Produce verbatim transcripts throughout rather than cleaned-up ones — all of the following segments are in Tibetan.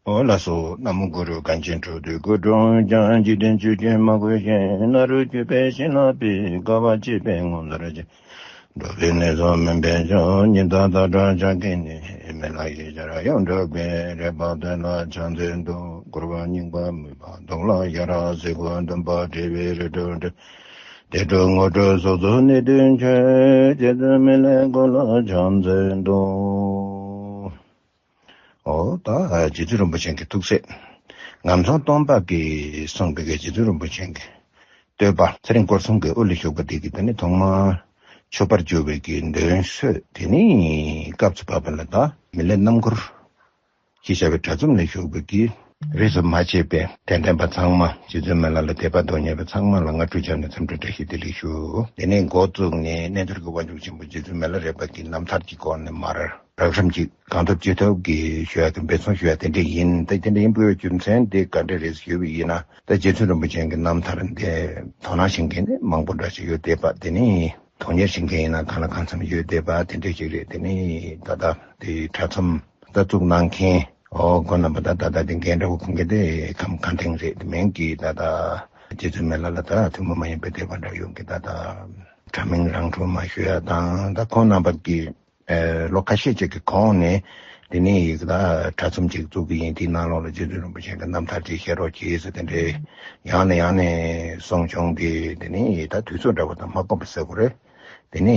ཨོ་ལགས་སོ། ན་མོ་གུ་རུ། གངས་ཅན་སྤྲུལ་པའི་སྐུ་དྲུང་ལྗང་། འཇིག་རྟེན་ཆོས་ཀྱི་སྨྲ་སྒོའི་གཞན། ན་རོ་གྱོད་པས་བྱིན་བརླབས་པའི། དགའ་བ་བརྗིད་པའི་ངོ་མཚར་ཅན། འགྲོ་བའི་ནད་སོགས་མུན་པའི་མཆོག་ཉི་ཟླ་ཟླ་གྲགས་འཆང་གི་ནི། མི་ལ་ཡིད་ཆར་ཡོངས་གྲགས་པའི། རེག་པ་དོན་ལ་ཕྱག་འཚལ་དུས། འཁོར་བ་རྙིང་པ་མུན་པ་དུག་ལ་ཡ་རབས་གཟིགས་པ། འདུན་པ་བྲལ་བའི་རི་ཁྲོད་འདྲ། བདེ་དྲོད་ངོ་སྤྲོད་སོགས་སུ་གནས་དུས་མཆོད། རྗེ་བཙུན་མི་ལའི་སྐུ་ལ་ཕྱག་འཚལ་དུས། ཨོ་ད་རྗེ་བཙུན་རིན་པོ་ཆེ་གི་ཐུགས་སྲས་ངམ་ཚང་སྟོན་པ་གིས་གསུངས་པའི་གི་རྗེ་བཙུན་རིན་པོ་ཆེ་གི་བསྟོད་པ། ཚེ་རིང་སྐོར་གསུམ་གྱི་དབུ་ལ་ཞུགས་པ་དེ་གི་དེ་ནི་ཐོག་མར་མཆོད་པར་གྱུར་པའི་གི་འདོན་སྲོལ་དེ་ནི་སྐབས་སུ་བབས་པ་ལ་ད་མི་ལའི་རྣམ་མགུར་ཞེས་བྱ་བའི་གྲྭ་ཚོམས་ལ་ཞུགས་པའི་གི་རིས་སུ་མ་ཆད་པའི་དད་ལྡན་པ་ཚང་མ། རྗེ་བཙུན་མི་ལ་ལ་དད་པ་འདོད་ཉེར་པ་ཚང་མ་ལ་སྔ་དྲོའི་ཆ་ནས་འཚམས་འདྲི་བཀྲ་ཤིས་བདེ་ལེགས་ཞུ། དེ་ནས་འགོ་བཙུགས་ནས་རྣལ་འབྱོར་གྱི་དབང་ཕྱུག་ཆེན་པོ་རྗེ་བཙུན་མི་ལ་རས་པ་གི་རྣམ་ཐར་གྱི་སྐོར་ནས་མར་རགས་རིམ་གྱིས་གང་ཐུབ་ཅི་ཐུབ་ཀྱིས་ཞུ་ཡ་གི་འབད་བརྩོན་ཞུ་ཡ་དེ་འདྲ་ཡིན། ད་དེ་འདྲ་ཡིན་དགོས་པའི་རྒྱུ་མཚན་དེ་ག་འདྲ་རེད་ཞུས་པ་ཡིན་ན། ད་རྗེ་བཙུན་རིན་པོ་ཆེ་གི་རྣམ་ཐར་འདི་དོ་སྣང་བྱེད་མཁན་ནི་མང་པོ་འདྲ་ཞིག་ཡོད་བསྡད་པ། དེ་ནི་དོན་གཉེར་བྱེད་མཁན་ཡིན་ན་གང་ལ་གང་འཚམ་ཡོད་བསྡད་པ་དེ་འདྲ་ཞིག་རེད། དེ་ནི་ད་ལྟ་དེ་གྲྭ་ཚོམས་ད་བཙུགས་གནང་མཁན། ཨོ་ཁོང་རྣམ་པ་ད་ད་ལྟ་དེ་རྒན་འདྲ་བོ་ཁོང་གི་དེ་ཁམས་གངས་སྟེང་རེད། དེ་མིན་གྱི་ད་ལྟ་རྗེ་བཙུན་མི་ལ་ལ་ད་ཐུན་མོང་མ་ཡིན་པའི་དད་པ་འདྲ་ཡོང་གི་ད་ལྟ་དྲ་མིང་རང་གྲོལ་མ་ཞུ་ཡ་དང་། ད་ཁོང་རྣམ་པ་གི་ཨེ་ལོ་ཁ་ཤས་ཅིག་གི་གོང་ནས་དེ་ནས་ཡིག་ད་གྲྭ་ཚོམས་ཅིག་བཙུགས་ཀྱི་ཡིན། དེའི་ནང་ལོགས་ལ་རྗེ་བཙུན་རིན་པོ་ཆེ་གི་རྣམ་ཐར་ཅིག་བཤད་རོགས་གྱིས་ཟེར་དེ་འདྲའི་ཡང་ནས་ཡང་ནས་གསུངས་བྱུང་སྟེ། དེ་ནས་ད་དུས་ཚོད་འདྲ་བོ་དང་མ་ཁོམ་པ་ཟེར་དགོས་རེད། དེ་ནས་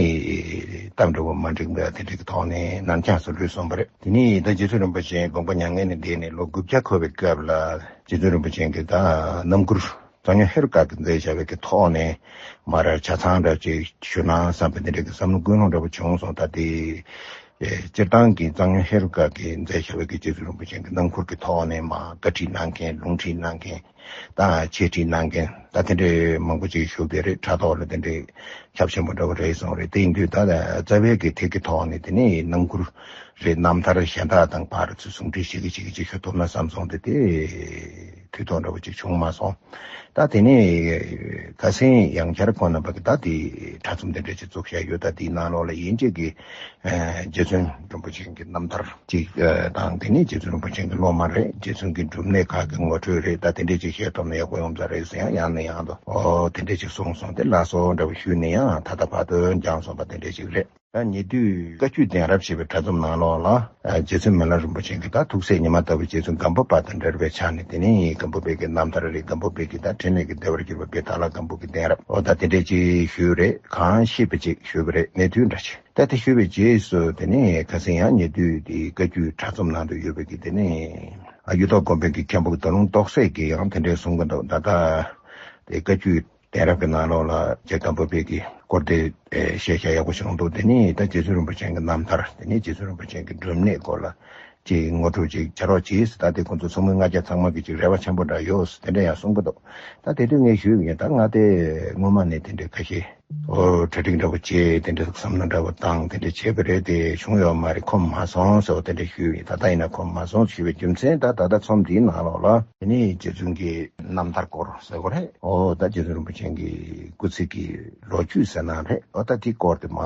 གཏམ་འདྲ་བོ་མ་འགྲིག་པ་དེ་འདྲ་གི་ཐོག་ནས་ནམ་འཆར་སུ་ལུས་སོང་བ་རེད། དེ་ནས་ད་རྗེ་བཙུན་རིན་པོ་ཆེ་དགོངས་པ་མྱ་ངན་ལས་འདས་ནས་ལོ་དགུ་བརྒྱ་འཁོར་བའི་སྐབས་ལ་རྗེ་བཙུན་རིན་པོ་ཆེ་གི་ད་རྣམ་མགུར་གཙང་སྨྱོན་ཧེ་རུ་ཀ་གིས་མཛད་བྱ་བའི་གི་ཐོག་ནས་མར་ཆ་ཚང་འདྲ་ཅིག་ཞུ་ན་བསམ་པའི་དེ་འདྲ་གི་བསམ་བློ་ཀུན་སློང་འདྲ་བོ་བྱུང་སོང་། ད་དེ་ཨེ་སྤྱིར་བཏང་གི་གཙང་སྨྱོན་ཧེ་རུ་ཀ་གིས་མཛད་བྱ་བའི་གི་རྗེ་བཙུན་རིན་པོ་ཆེ་གི་རྣམ་མགུར་གི་ཐོག་ནས་མར་བཀའ་ཁྲིད་གནང་མཁན། ལུང་ཁྲིད་གནང་མཁན་དང་འཆད་ཁྲིད་གནང་མཁན་ད་དེ་འདྲའི་མང་པོ་ཅིག་བཞུགས་བསྡད་རེད། དྲ་ཐོག་ལ་དེ་འདྲའི་ཁྱབ་ཆེན་པོ་འདྲ་བོ་རེད་སོང་རེད། དེ་ཡིན་དུས་ད་རྩ་བའི་གི་ཐད་ཀྱི་ཐོག་ནས་དེ་ནས་རྣམ་མགུར་རེད། རྣམ་ཐར་གཞན་དག་དང་ཕར་ཚུར་ཟུང་འབྲེལ་བྱེད་ཀྱི་བྱེད་ཀྱི་ཅིག་ཞུ་ཐུབ་ན་བསམ་སོང་། དེ་དེ་དུས་ཐོག་འདྲ་བོ་ཅིག་བྱུང་མ་སོང་། ད་དེ་ནས་ཁ་སང་ཡང་བསྐྱར་ཁོང་རྣམ་པ་གི་ད་དེ་གྲྭ་ཚོམས་དེ་འདྲ་ཅིག་བཙུགས་བཞག་ཡོད། ད་དེའི་ནང་ལོགས་ལ་ཡིན་གཅིག་གི་ཨ་རྗེ་བཙུན་རིན་པོ་ཆེ་གི་རྣམ་ཐར་ཅིག་ཨ་དང་། དེ་ནས་རྗེ་བཙུན་རིན་པོ་ཆེ་གི་སློབ་མ་རེད། རྗེ་བཙུན་གྱི་སྒྲུབ་གནས་ཁག་གི་ངོ་སྤྲོད་རེད། ད་དེ་འདྲས་ཅིག་བཤད་ཐུབ་ན་ཡག་པོ་ཡོང་ས་རེད་ཟེར་ཡང་ཡང་ནས་ཡང་དུ་ཨོ་དེ་འདྲས་ཅིག་གསུངས་སོང་། དེ་ལགས་སོ་འདྲ་བོ་ཞུས་ནས་ཡང་ད་ལྟ་བར་དུ་འགྱངས་སོང་བ་དེ་འདྲས་ཅིག་རེད། ད་ཉེ་དུས་བཀའ་བརྒྱུད་གདན་རབས་ཞེས་པའི་གྲྭ་ཚོམས་ནང་ལོགས་ལ་ཨ་རྗེ་བཙུན་མི་ལ་རིན་པོ་ཆེ་གི་ད་ཐུགས་སྲས་ཉི་མ་ལྟ་བུ་རྗེ་བཙུན་སྒམ་པོ་པ་དང་འབྲེལ་བའི་ཆ་ནས། དེ་ནས་སྒམ་པོ་པའི་གི་རྣམ་ཐར་རེད། སྒམ་པོ་པའི་གི་ད་འཕྲིན་ལས་ཀྱི་བདེ་བར་གྱུར་པ་དཔལ་ཐར་ལ་སྒམ་པོ་གི་གདན་རབས་ཨོ་ད་དེ་འདྲས་ཅིག་ཞུས་རེད། གང་ཤེས་པ་ཅིག་ཞུས་པ་རེད། གནས་ཚུལ་འདྲ་ཅིག་ད་དེ་ཞུས་པའི་རྗེས་སུ་དེ་ནས་ཁ་སང་ཡང་ཉེ་དུས་དེ་བཀའ་བརྒྱུད་གྲྭ་ཚོམས་ནང་དུ་ཡོད་པའི་གི་དེ་ནས་ཨ་གཡུ་ཐོག་དགོན་པའི་གི་མཁན་པོ་རྡོ་ལུང་རྟོགས་སྲས་ཀྱིས་ཡང་དེ་འདྲས་གསུང་གི་འདུག་ད་ལྟ་དེ་བཀའ་བརྒྱུད་གདན་རབས་ཀྱི་ནང་ལོགས་ལ་རྗེ་སྒམ་པོ་པའི་གི་སྐོར་དེ་ཨེ་བཤད་བྱ་ཡག་པོ་བྱུང་འདུག་དེ་ནས་ད་རྗེ་བཙུན་རིན་པོ་ཆེ་གི་རྣམ་ཐར། དེ་ནས་རྗེ་བཙུན་རིན་པོ་ཆེ་གི་སྒྲུབ་གནས་སྐོར་ལ་ཅིག་ངོ་སྤྲོད་ཅིག་བྱ་རོགས་གྱིས། ད་དེ་ཁོང་ཚོ་ཚོགས་མི་ལྔ་བརྒྱ་ཚང་མ་གི་ཅིག་རེ་བ་ཆེན་པོ་འདྲ་ཡོད་དེ་འདྲ་ཡང་གསུང་གི་འདུག་ད་དེ་དུས་ངས་ཞུས་ཡིན། ད་ང་དེ་སྔོན་མ་ནས་དེ་འདྲའི་ཁ་ཤས་ཨོ་གྲ་སྒྲིག་འདྲ་བོ་བྱས་དེ་འདྲ་བསམ་བློ་འདྲ་བོ་བཏང་དེ་འདྲ་བྱས་པ་རེད། དེ་བྱུང་ཡོད་མ་རེད། ཁོམ་མ་སོང་ཟེར་བ་དེ་འདྲ་ཞུས་ཡིན། ད་ལྟ་ཡིན་ན་ཁོམ་མ་སོང་ཞུས་པའི་རྒྱུ་མཚན་ད་ད་ལྟ་ཚོམས་འདིའི་ནང་ལོགས་ལ་དེ་ནས་རྗེ་བཙུན་གྱི་རྣམ་ཐར་སྐོར་ཟེར་དགོས་རེད། ཨོ་ད་རྗེ་བཙུན་རིན་པོ་ཆེ་གི་སྐུ་ཚེ་གི་ལོ་རྒྱུས་ཟེར་ན་རེད། ཨོ་ད་དེའི་སྐོར་དེ་མ་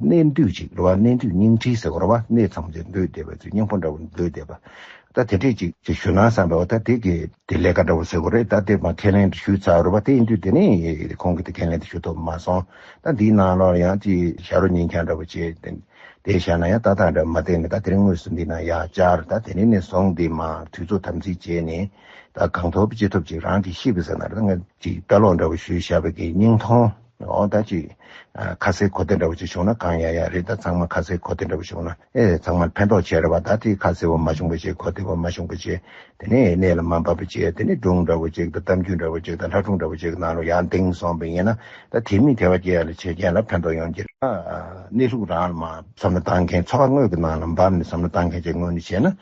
གནས་འདུས་ཅིག་རེད་བ། གནས་འདུས་སྙིང་ཁྲིད་ཟེར་དགོས་རེད་བ། གནས་ཚང་མ་ཅིག་འདུས་བསྡད་པ་ཅིག་སྙིང་པོ་འདྲ་བོ་འདུས་བསྡད་པ། ད་དེ་འདྲས་ཅིག་ཅིག་ཞུ་ན་བསམ་པའི་འོ་ད་དེ་གི་དེ་ལས་ཀ་འདྲ་བོ་ཟེར་དགོས་རེད། ད་དེ་མ་ཁས་ལེན་ཞུས་ཚར་རེད་བ། དེ་ཡིན་དུས་དེ་ནས་ཁོང་གིས་དེ་ཁས་ལེན་དེ་ཞུ་ཐུབ་མ་སོང་། ད་འདིའི་ནང་ལོགས་ཡང་ཅིག་བྱ་རོགས་ཉན་ཁྱང་འདྲ་བོ་བྱས་དེ་དེ་བཞག་ན་ཡང་ཏག་ཏག་འདྲ་མ་བསྡད་ནས་ད་དེ་རིང་དངོས་སུ་འདི་ན་ཡར་བཅར། ད་དེ་རིང་ནས་བཟུང་འདི་མ་དུས་ཚོད་དམ་འཛིན་བྱས་ནས་ད་གང་ཐུབ་ཅི་ཐུབ་ཅིག་རང་གིས་ཤེས་པའི་ཟེར་ན་རེད། ད་ང་ཅིག་ལྟ་ཀློག་འདྲ་བོ་ཞུས་བཞག་པའི་གི་སྙིང་མཐོང་འོ་ད་ཅིག་ཨ་ཁ་གསལ་གོ་བདེ་འདྲ་བོ་ཅིག་བྱུང་ན་གང་ཡག་ཡག་རེད། ད་ཚང་མ་ཁ་གསལ་གོ་བདེ་འདྲ་བོ་བྱུང་ན་ཨེ་ཚང་མར་ཕན་ཐོགས་བྱས་རེད་བ། ད་དེ་ཁ་གསལ་བོ་མ་བྱུང་བ་བྱས། གོ་བདེ་བོ་མ་བྱུང་བ་བྱས། དེ་ནས་གནད་ལ་མ་འབབ་པ་བྱས། དེ་ནས་སྒྲུང་འདྲ་བོ་ཅིག་དང་གཏམ་རྒྱུད་འདྲ་བོ་ཅིག་དང་ལྷ་སྒྲུང་འདྲ་བོ་ཅིག་ནང་ལ་ཡར་འདིང་སོང་བ་ཡིན་ན་ད་དད་མོས་དད་པ་སྐྱེ་ཡ་ལ་བྱེད་མཁན་ལ་ཕན་ཐོགས་ཡོང་གི་རེད། ཨ་གནས་ལུགས་རང་ལ་མ་བསམ་བློ་བཏང་མཁན་ཚོགས་པ་དངོས་ཀྱི་ནང་ལ་འབབ་ནས་བསམ་བློ་བཏང་མཁན་ཅིག་ངོས་ནས་བྱས་ན།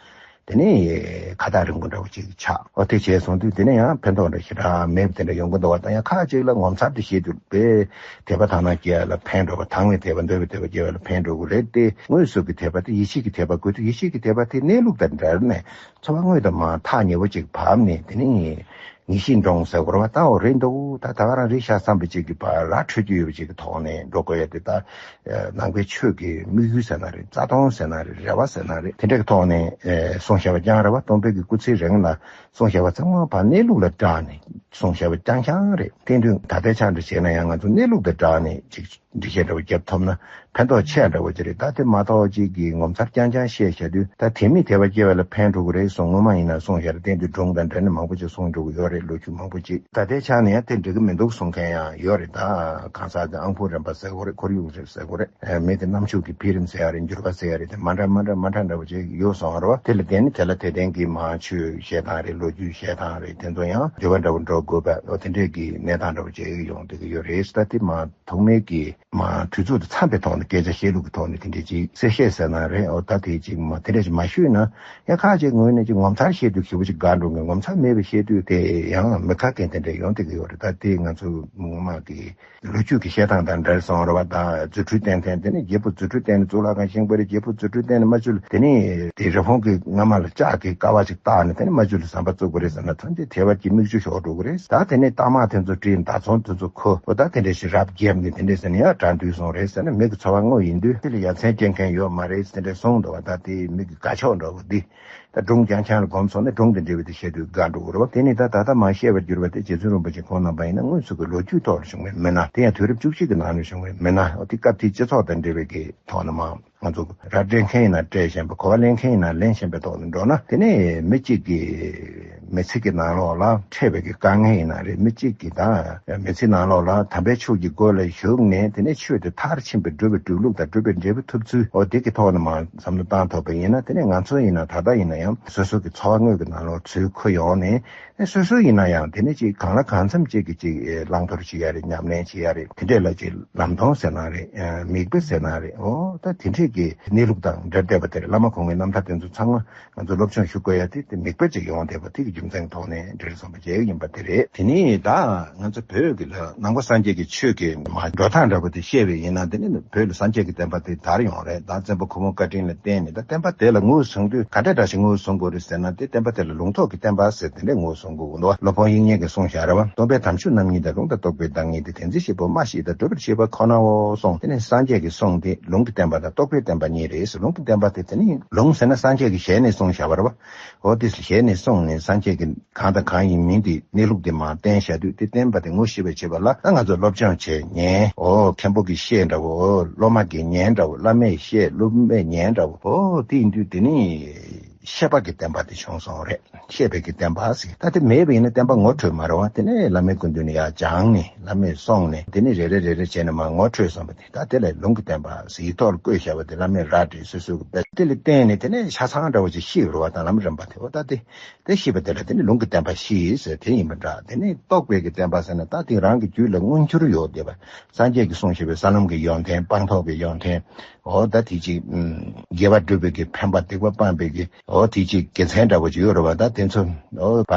དེ་ནས་ཁ་ཐག་རིང་པོ་འདྲ་བོ་ཅིག་ཆགས། འོ་དེ་བྱས་སོང་དུས་དེ་ནས་ཡང་ཕན་ཐོགས་འདྲ་ཞེ་དྲག་མེད་པ་དེ་འདྲ་ཡོང་གི་འདུག་བ། ད་ཡང་ཁ་ཅིག་ལ་ངོ་མཚར་དུ་བྱེད་དུས་པས་དད་པ་དག་སྣང་སྐྱེ་ཡ་ལ་ཕན་འགྲོ་བ། དག་པའི་དད་པ་འདོད་པའི་དད་པ་སྐྱེ་བ་ལ་ཕན་འགྲོ་གི་རེད་དེ། དངོས་སུ་གི་དད་པ་དེ་ཡེ་ཤེས་ཀྱི་དད་པ་དགོས་དུས་ཡེ་ཤེས་ཀྱི་དད་པ་དེ་གནས་ལུགས་དང་འབྲེལ་ནས་ འཚོ་བ་དངོས་དང་མ་ཐག་ཉེ་བོ་ཅིག་བབས་ནས། དེ་ནས་ངེས་ཤེས་འདྲོངས་ཟེར་དགོས་རེད་བ། ད་འོ་རེད་འདུག་ད་ད་ག་རང་རེད་ཤག་བསམ་པ་ཅིག་གི་བར་ར་འཕྲོད་རྒྱུ་ཡོད་པ་ཅིག་གི་ཐོག་ནས་འགྲོ་དགོས་ཡ་དེ། ད་ནང་པའི་ཆོས་ཀྱི་དམིགས་ཡུལ་ཟེར་ན་རེད། རྩ་དོན་ཟེར་ན་རེད། རེ་བ་ཟེར་ན་རེད། དེ་འདྲ་གི་ཐོག་ནས་གསུངས་བཞག་པ་རྐྱང་རེད་བ། སྟོང་པའི་གི་སྐུ་ཚེ་རིང་ལ་གསུངས་བཞག་པ་ཚང་མ་ཕར་གནས་ལུགས་ལ་བསྒྲགས་ནས་གསུངས་བཞག་པ་རྐྱང་རྐྱང་རེད། དེང་དུས་ད་ལྟའི་ཆ་འདྲ་བྱས་ན་ཡང་ང་ཚོ་གནས་ལུགས་དང་སྦྲགས་ནས་ཅིག་འགྲེལ་བཤད་འདྲ་བོ་བརྒྱབ་ཐུབ་ན་ཕན་ཐོགས་ཆེ་འདྲ་བོ་ཅིག་རེད། ད་དེ་མ་གཏོགས་ཅིག་གི་ངོ་མཚར་རྐྱང་རྐྱང་བཤད་བཞག་དུས། ད་དད་མོས་དད་པ་སྐྱེ་བ་ལ་ཕན་འགྲོ་གི་རེད་གསུངས། སྔོན་མ་ཡིན་ན་གསུངས་བཞག་རེད། དེང་དུས་སྒྲུང་དང་འབྲེལ་ནས་མང་པོ་ཅིག་གསུངས་འགྲོ་གི་ཡོད་རེད། ལོ་རྒྱུས་མང་པོ་ཅིག་ད་ལྟའི་ཆ་ནས་ཡང་དེ་འགྲིག་གི་མི་འདུག་གསུང་མཁན་ཡང་ཡོད་རེད། ད་གང་ཟག་དེ་ཨང་ཕོ་རན་པ་ཟེར་དགོས་རེད། ཁོར་ཡུག་རེད་ཟེར་དགོས་རེད། ཨ། མི་དེ་རྣམ་ཕྱོགས་ཀྱི་འཕེལ་རིམ་ཟེར་ཡ་རེད། འགྱུར་བ་ཟེར་ཡ་རེད། དེ་མ་འདྲ་མ་འདྲ་མ་འདྲ་འདྲ་བོ་ཅིག་ཡོད་སོང་བ་རེད་བ། དེ་ལ་བརྟེན་ནས་དེ་ལ་དེ་བརྟེན་གྱི་མ་ཆོས་བཤད་སྟངས་རེད། ལོ་རྒྱུས་བཤད་སྟངས་རེད། དེ་ཚོ་ཡང་འགྱུར་བ་འདྲ་བོ་འགྲོ་དགོས་པ། འོ་དེ་འདྲས་ཀྱི་གནས་སྟངས་འདྲ་བོ་ཅིག་ཡོང་བསྡད་ཀྱི་ཡོད་རེད། ད་དེ་མ་ཐོག་མའི་གི་མ་དུས་ཚོད་དང་འཚམས་པའི་ཐོག་ནས་སྐད་ཆ་བཤད་ལུགས་ཀྱི་ཐོག་ནས་དེ་འདྲས་ཅིག་གསལ་བཤད་ཟེར་ན་རེད། འོ་ད་དེ་ཅིག་མ་དེ་འདྲས་ཅིག་མ་ཞུས་ན་ཡང་ཁ་ཅིག་ངོས་ནས་ཅིག་ངོ་མཚར་བཤད་དུས་ཞེ་པོ་ཅིག་དགའ་འགྲོ་གི། ངོ་མཚར་མེད་པའི་བཤད་དུས་དེ་ཡང་མི་དགའ་མཁན་དེ་འདྲས་ཡོང་བསྡད་ཀྱི་ཡོད་རེད། ད་དེ་ང་ཚོ་ངོ་མ་གི་ལོ་རྒྱུས་ཀྱི་བཤད་སྟངས་དང་འབྲེལ་སོང་རེད་བ། ད་རྫུ་འཕྲུལ་བསྟན་མཁན་དེ་ནི་རྒྱལ་པོ་རྫུ་འཕྲུལ་བསྟན་ནས་གཙུག་ལག་ཁང་བཞེངས་པ་རེད། རྒྱལ་པོ་རྫུ་འཕྲུལ་བསྟན་ནས་རྨ་ཆུ་ལ། དེ་ནི་དེ་རི་བོང་གི་རྔ་མ་ལ་ལྕགས་ཀྱི་ཀ་བ་ཅིག་བཏགས་ནས་དེ་ནི་རྨ་ཆུ་ལ་ཟམ་པ་བཙུགས་པ་རེད་ཟེར་ན་ཐམས་ཅད་ཐལ་བ་གྱི་མིག་ཆུ་ཤོར་འགྲོ་གི་རེད། ད་དེ་ནི་རྟགས་མ་དེ་ཚོ་བྲིས། མདའ་ཚོན་དེ་ཚོ་ཁུར། འོ་ད་དེ་འདྲས་ཞིག་རབ་བརྒྱབ་ནས་དེ་འདྲས་ཟེར་ནས་ཡང་དགྲ་འདུལ་སོང་རེད་ཟེར་ན། མི་གི་འཚོ་བ་དངོས་ཡིན་དུས་དེ་ལ་ཡ་མཚན་སྐྱེ་མཁན་ཡོད་མ་རེད། དེ་འདྲས་གསུངས་འདུག་བ། ད་དེ་མི་གི་དགའ་ཕྱོགས་འདྲ་བོ་འདི། ད་སྒྲུང་རྐྱང་རྐྱང་ལ་གོམས་སོང་ན་སྒྲུང་དང་འབྲེལ་བའི་དེ་བཤད་དུས་དགའ་འགྲོ་གི་རེད་བ། དེ་ནི་ད་ད་ལྟ་མ་བཤད་པར་གྱུར་པ་དེ་རྗེ་བཙུན་རིན་པོ་ཆེ་ཁོང་རྣམ་པ་ཡིན་ན་དངོས་སུ་གི་ལོ་རྒྱུས་ཐོག་ལ་བྱུང་བའི་མི་སྣ། དེ་ཡང་དུས་རབས་བཅུ་གཅིག་གི་ནང་ལ་བྱུང་བའི་མི་སྣ། འོ་དེ་སྐབས་དེའི་སྤྱི་ཚོགས་དང་འབྲེལ་བའི་གི་ཐོག་ནས་མ་ང་ཚོ་ར་སྤྲད་མཁན་ཡིན་ན་སྤྲད་བཞིན་པ། གོ་བ་ལེན་མཁན་ཡིན་ན་ལེན་བཞིན་པའི་ཐོག་ནས་འགྲོ་ན། དེ་ནས་མི་གཅིག་གི་མི་ཚེ་གི་ནང་ལོགས་ལ་འཕྲད་པའི་གི་དཀའ་ངལ་ཡིན་ན་རེད། མི་གཅིག་གི་ད་མི་ཚེ་ནང་ལོགས་ལ་དམ་པའི་ཆོས་ཀྱི་སྒོ་ལ་ཞུགས་ནས་དེ་ནས་ཆོས་དེ་མཐར་ཕྱིན་པའི་སྒྲུབ་པའི་སྒྲུབ་ལུགས་དང་སྒྲུབ་པའི་འབྲས་བུ་ཐོབ་ཚུལ། འོ་དེ་གི་ཐོག་ནས་མ་བསམ་བློ་བཏང་ཐུབ་པ་ཡིན་ན། དེ་ནས་ང་ཚོ་ཡིན་ན་ད་ལྟ་ཡིན་ན་ཡང་སོ་སོ་གི་འཚོ་བ་དངོས་ཀྱི་ནང་ལོགས་ཚུར་འཁུར་ཡོང་ནས། ཨེ་སོ་སོ་ཡིན་ན་ཡང་དེ་ནས་ཅིག་གང་ལ་གང་འཚམ་ཅིག་གི་ཅིག་ཨེ་བླང་དོར་བྱེད་ཡ་རེད། ཉམས་ལེན་བྱེད་ཡ་རེད། དེ་འདྲས་ལ་ཅིག་ལམ་སྟོན་ཟེར་ན་རེད། ཨེ་མིག་དཔེ་ཟེར་ན་རེད། འོ་ད་དེ་འདྲས་ཀྱི་གནས་ལུགས་དང་འབྲེལ་བསྡད་པ་དེ་རེད། བླ་མ་གོང་མའི་རྣམ་ཐར་དེ་ཚོ་ཚང་མ་ང་ཚོ་སློབ་སྦྱོང་ཞུ་དགོས་ཡ་དེ་དེ་མིག་དཔེ་ཅིག་ཡོང་བསྡད་པ་དེ་གི་རྒྱུ་མཚན་གྱི་ཐོག་ནས་འབྲེལ་སོང་བ་བྱས་ཡིན་པ་དེ་རེད། དེ་ནས་ད་ང་ཚོ་བོད་ཀྱི་ལ་ནང་པ་སངས་རྒྱས་ཀྱི་ཆོས་ཀྱི་མ་འགྲོ་སྟངས་འདྲ་པོ་དེ་བཤད་པ་ཡིན་ན། དེ་ནི་བོད་ལ་སངས་རྒྱས་ཀྱི་བསྟན་པ་དེ་དར་ཡོང་རེད། ད་བཙན་པོ་ཁོ་མོ་བཀའ་དྲིན་ལ་བརྟེན་ནས། ད་བསྟན་པ་དེ་ལ་ངོས་བཟུང་དུས་ག་འདྲ་འདྲ་ཞིག་ངོས་བཟུང་དགོས་རེད་ཟེར་ན། དེ་བསྟན་པ་དེ་ལ་ལུང་རྟོགས་ཀྱི་བསྟན་པ་ཟེར་དེ་འདྲས་ངོས་བཟུང་དགོས་འདུག་བ། སློབ་དཔོན་དབྱིག་གཉེན་གྱིས་གསུངས་བཞག་རེད་བ། སྟོང་པའི་དམ་ཆོས་རྣམ་གཉིས་དང་། ལུང་དང་རྟོགས་པའི་བདག་ཉིད་དེ། དེ་འཛིན་གཤེགས་པ་སྨྲ་ཤེས་དང་། སྒྲུབ་པར་བྱེད་པ་ཁོ་ནའོ་གསུངས། དེ་ནས་སངས་རྒྱས་ཀྱི་གསུང་དེ་ལུང་གི་བསྟན་པ་དང་རྟོགས་པའི་བསྟན་པ་གཉིས་རེད་ཟེར། ལུང་གི་བསྟན་པ་དེ་དེ་ནི་ལུང་ཟེར་ན་སངས་རྒྱས་ཀྱི་ཞལ་ནས་གསུངས་བཞག་པ་རེད་བ། འོ་དེ་ཞལ་ནས་གསུངས་ནས་སངས་རྒྱས་ཀྱི་གང་དང་གང་ཡིན་མིན་དེ་གནས་ལུགས་དེ་མར་བསྟན་བཞག་དུས། དེ་བསྟན་པ་དེ་ངོ་ཤེས་པར་བྱེད་པ་ལ། ད་ང་ཚོ་སློབ་སྦྱོང་བྱེད་ཉན། འོ་མཁན་པོ་གིས་བཤད་འདྲ་བོ། འོ་སློབ་མ་གིས་ཉན་འདྲ་བོ། བླ་མས་བཤད་སློབ་མས་ཉན་འདྲ་བོ། འོ་དེ་ཡིན་དུས་དེ་ནི་ཤེས་པ་གི་བསྟན་པ་དེ་བྱུང་སོང་རེད། ཤེས་པའི་གི་བསྟན་པ་ཟེར། ད་དེ་མེད་པ་ཡིན་ན་བསྟན་པ་ངོ་འཕྲོད་མ་རེད་བ། དེ་ནས་བླ་མའི་སྐུ་མདུན་ནས་ཡར་སྦྱངས་ནས། བླ་མས་གསུངས་ནས། དེ་ནས་རེ་རེ་རེ་རེ་བྱས་ནས་མར་ངོ་འཕྲོད་སོང་བ་དེ། ད་དེ་ལ་ལུང་གི་བསྟན་པ་ཟེར་ཡིག་ཐོག་ལ་བཀོད་བཞག་པ་དེ་བླ་མས་ར་སྤྲད། སོ་སོ་གི་དཔེ་དེ་ལ་བརྟེན་ནས་དེ་ནས་ཆ་ཚང་འདྲ་བོ་ཅིག་ཤེས་རེད་བ། ད་ལམ་རིམ་པ་དེ། འོ་ད་དེ། དེ་ཤེས་པ་དེ་ལ་དེ་ནི་ལུང་གི་བསྟན་པ་ཞེས་ཟེར་དེ་ཡིན་པ་འདྲ། དེ་ནི་རྟོགས་པའི་གི་བསྟན་པ་ཟེར་ན། ད་དེ་རང་གི་རྒྱུད་ལ་མངོན་གྱུར་ཡོད་བསྡད་པ། སངས་རྒྱས་ཀྱིས་གསུངས་བཞག་པའི་ས་ལམ་གྱི་ཡོན་ཏན། སྤངས་རྟོགས་ཀྱི་ཡོན་ཏན། འོ་ད་དེ་ཅིག་ཨུམ། དགེ་བ་སྒྲུབ་པའི་གི་ཕན་པ། སྡིག་པ་སྤངས་པའི་གི། འོ་དེ་ཅིག་དགེ་མཚན་འདྲ་བོ་ཅིག་ཡོད་རེད་བ། ད་དེ་ཚོ་འོ་བ་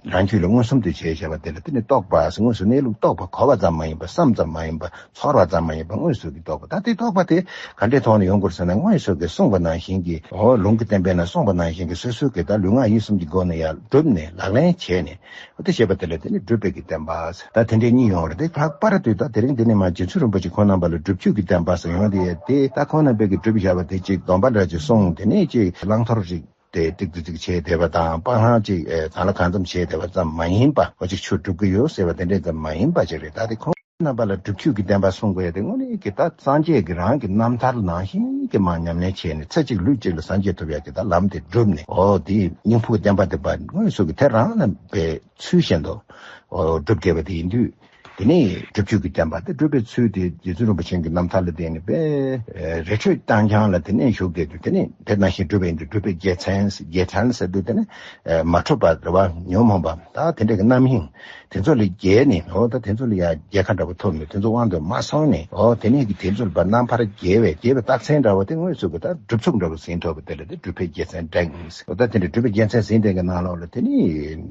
རང་རྒྱུད་ལ་མངོན་སུམ་དུ་བྱས་བཞག་པ་དེ་ལ་དེ་ནི་རྟོགས་པ་ཟེར། དངོས་སུ་གནས་ལུགས་རྟོགས་པ། གོ་བ་ཙམ་མ་ཡིན་པ། བསམ་ཙམ་མ་ཡིན་པ། ཚོར་བ་ཙམ་མ་ཡིན་པ། དངོས་སུ་གི་རྟོགས་པ། ད་དེ་རྟོགས་པ་དེ་ག་འདྲའི་ཐོག་ནས་ཡོང་དགོས་ཟེར་ན། དངོས་སུ་གི་གསུངས་པ་ནང་བཞིན་གྱི། འོ་ལུང་གི་བསྟན་པའི་ནང་གསུངས་པ་ནང་བཞིན་གྱི་སོ་སོའི་གི་ད་ལུས་ངག་ཡིད་གསུམ་གྱི་སྒོ་ནས་ཡར་བསྒྲུབས་ནས་ལག་ལེན་བྱས་ནས། འོ་དེ་བྱས་པ་དེ་ལ་དེ་ནི་སྒྲུབ་པའི་གི་བསྟན་པ། ད་དེ་འདྲའི་གཉིས་ཡོང་རེད། དེ་ལྷག་པར་དུ་ད་དེ་རིང་འདི་ནས་མར་རྗེ་བཙུན་རིན་པོ་ཆེ་ཁོང་རྣམ་པ་ལ་སྒྲུབ་བརྒྱུད་ཀྱི་བསྟན་པ་ཟེར་ཡོང་དེ། དེ་ད་ཁོང་རྣམ་པས་གི་སྒྲུབ་བཞག་པ་དེ་ཅིག་སྡོམ་པ་འདྲ་ཅིག་གསུངས། དེ་ནས་ཅིག་བླང་དོར་ཅིག་དེ་ཏིག་ཏིག་ཏིག་བྱས་བསྡད་པ་དང་། སྤང་བླང་ཅིག་ཨེ་གང་ལ་གང་འཚམ་བྱས་བསྡད་པ་ཙམ་མ་ཡིན་པ། འོ་ཅིག་ཆོས་སྒྲུབ་ཀྱི་ཡོད་ཟེར་བ་དེ་འདྲས་ཙམ་མ་ཡིན་པ་ཅིག་རེད། ད་དེ་ཁོང་རྣམ་པ་ལ་སྒྲུབ་བརྒྱུད་ཀྱི་བསྟན་པ་གསུང་དགོས་ཡ་དེ་དངོས་གནས་ཀྱི་ད་སངས་རྒྱས་ཀྱི་རང་གི་རྣམ་ཐར་ནང་བཞིན་གྱི་མར་ཉམས་ལེན་བྱས་ནས། ཚེ་གཅིག་ལུས་གཅིག་ལ་སངས་རྒྱས་ཐོབ་ཡ་གི་ད་ལམ་དེ་བསྒྲུབས་ནས། འོ་དེ་སྙིང་ཕུགས་བསྟན་པ་དེ་པ་དངོས་སུ་གི་དེ་རང་ལ་པའི་ཚུལ་བཞིན་དུ་འོ་སྒྲུབ་དགོས་པ་དེ་ཡིན་དུས། དེ་ནས་སྒྲུབ་བརྒྱུད་ཀྱི་བསྟན་པ་དེ་སྒྲུབ་པའི་ཚུལ་དེ་རྗེ་བཙུན་རིན་པོ་ཆེ་གི་རྣམ་ཐར་ལ་བརྟེན་ནས་པས་རི་ཁྲོད་རྐྱང་རྐྱང་ལ་དེ་ནས་བཞུགས་བསྡད་དུས། དེ་ནས་དེ་ནང་བཞིན་སྒྲུབ་པ་ཡིན་དུས་སྒྲུབ་པའི་རྒྱལ་མཚན། རྒྱལ་མཚན་ཟེར་དུས་དེ་ནས་མ་འཁྲུལ་པ་རེད་བ། ཉོན་མོངས་པ། ད་དེ་འདྲ་གི་རྣམ་གཡེང་དེ་ཚོ་ལས་རྒྱལ་ནས། འོ་ད་དེ་ཚོ་ལ་ཡ་རྒྱལ་ཁ་འདྲ་པོ་ཐོབ་ནས། དེ་ཚོ་དབང་དུ་མ་སོང་ནས། འོ་དེ་ནས་ཀྱི་དེ་ཚོ་ལ་པ་རྣམ་པར་རྒྱལ་བའི་རྒྱལ་བའི་རྟགས་མཚན་འདྲ་བོ་དེ་དངོས་སུ་གི་ད་སྒྲུབ་ཚུགས་འདྲ་བོ་ཟིན་ཐུབ་པ་དེ་ལ་དེ་སྒྲུབ་པའི་རྒྱལ་མཚན་བསྒྲེངས། འོ་ད་དེ་འདྲ་སྒྲུབ་པའི་རྒྱལ་མཚན་ཟིན་དེ་གི་ནང་ལོགས་ལ་དེ་ནི་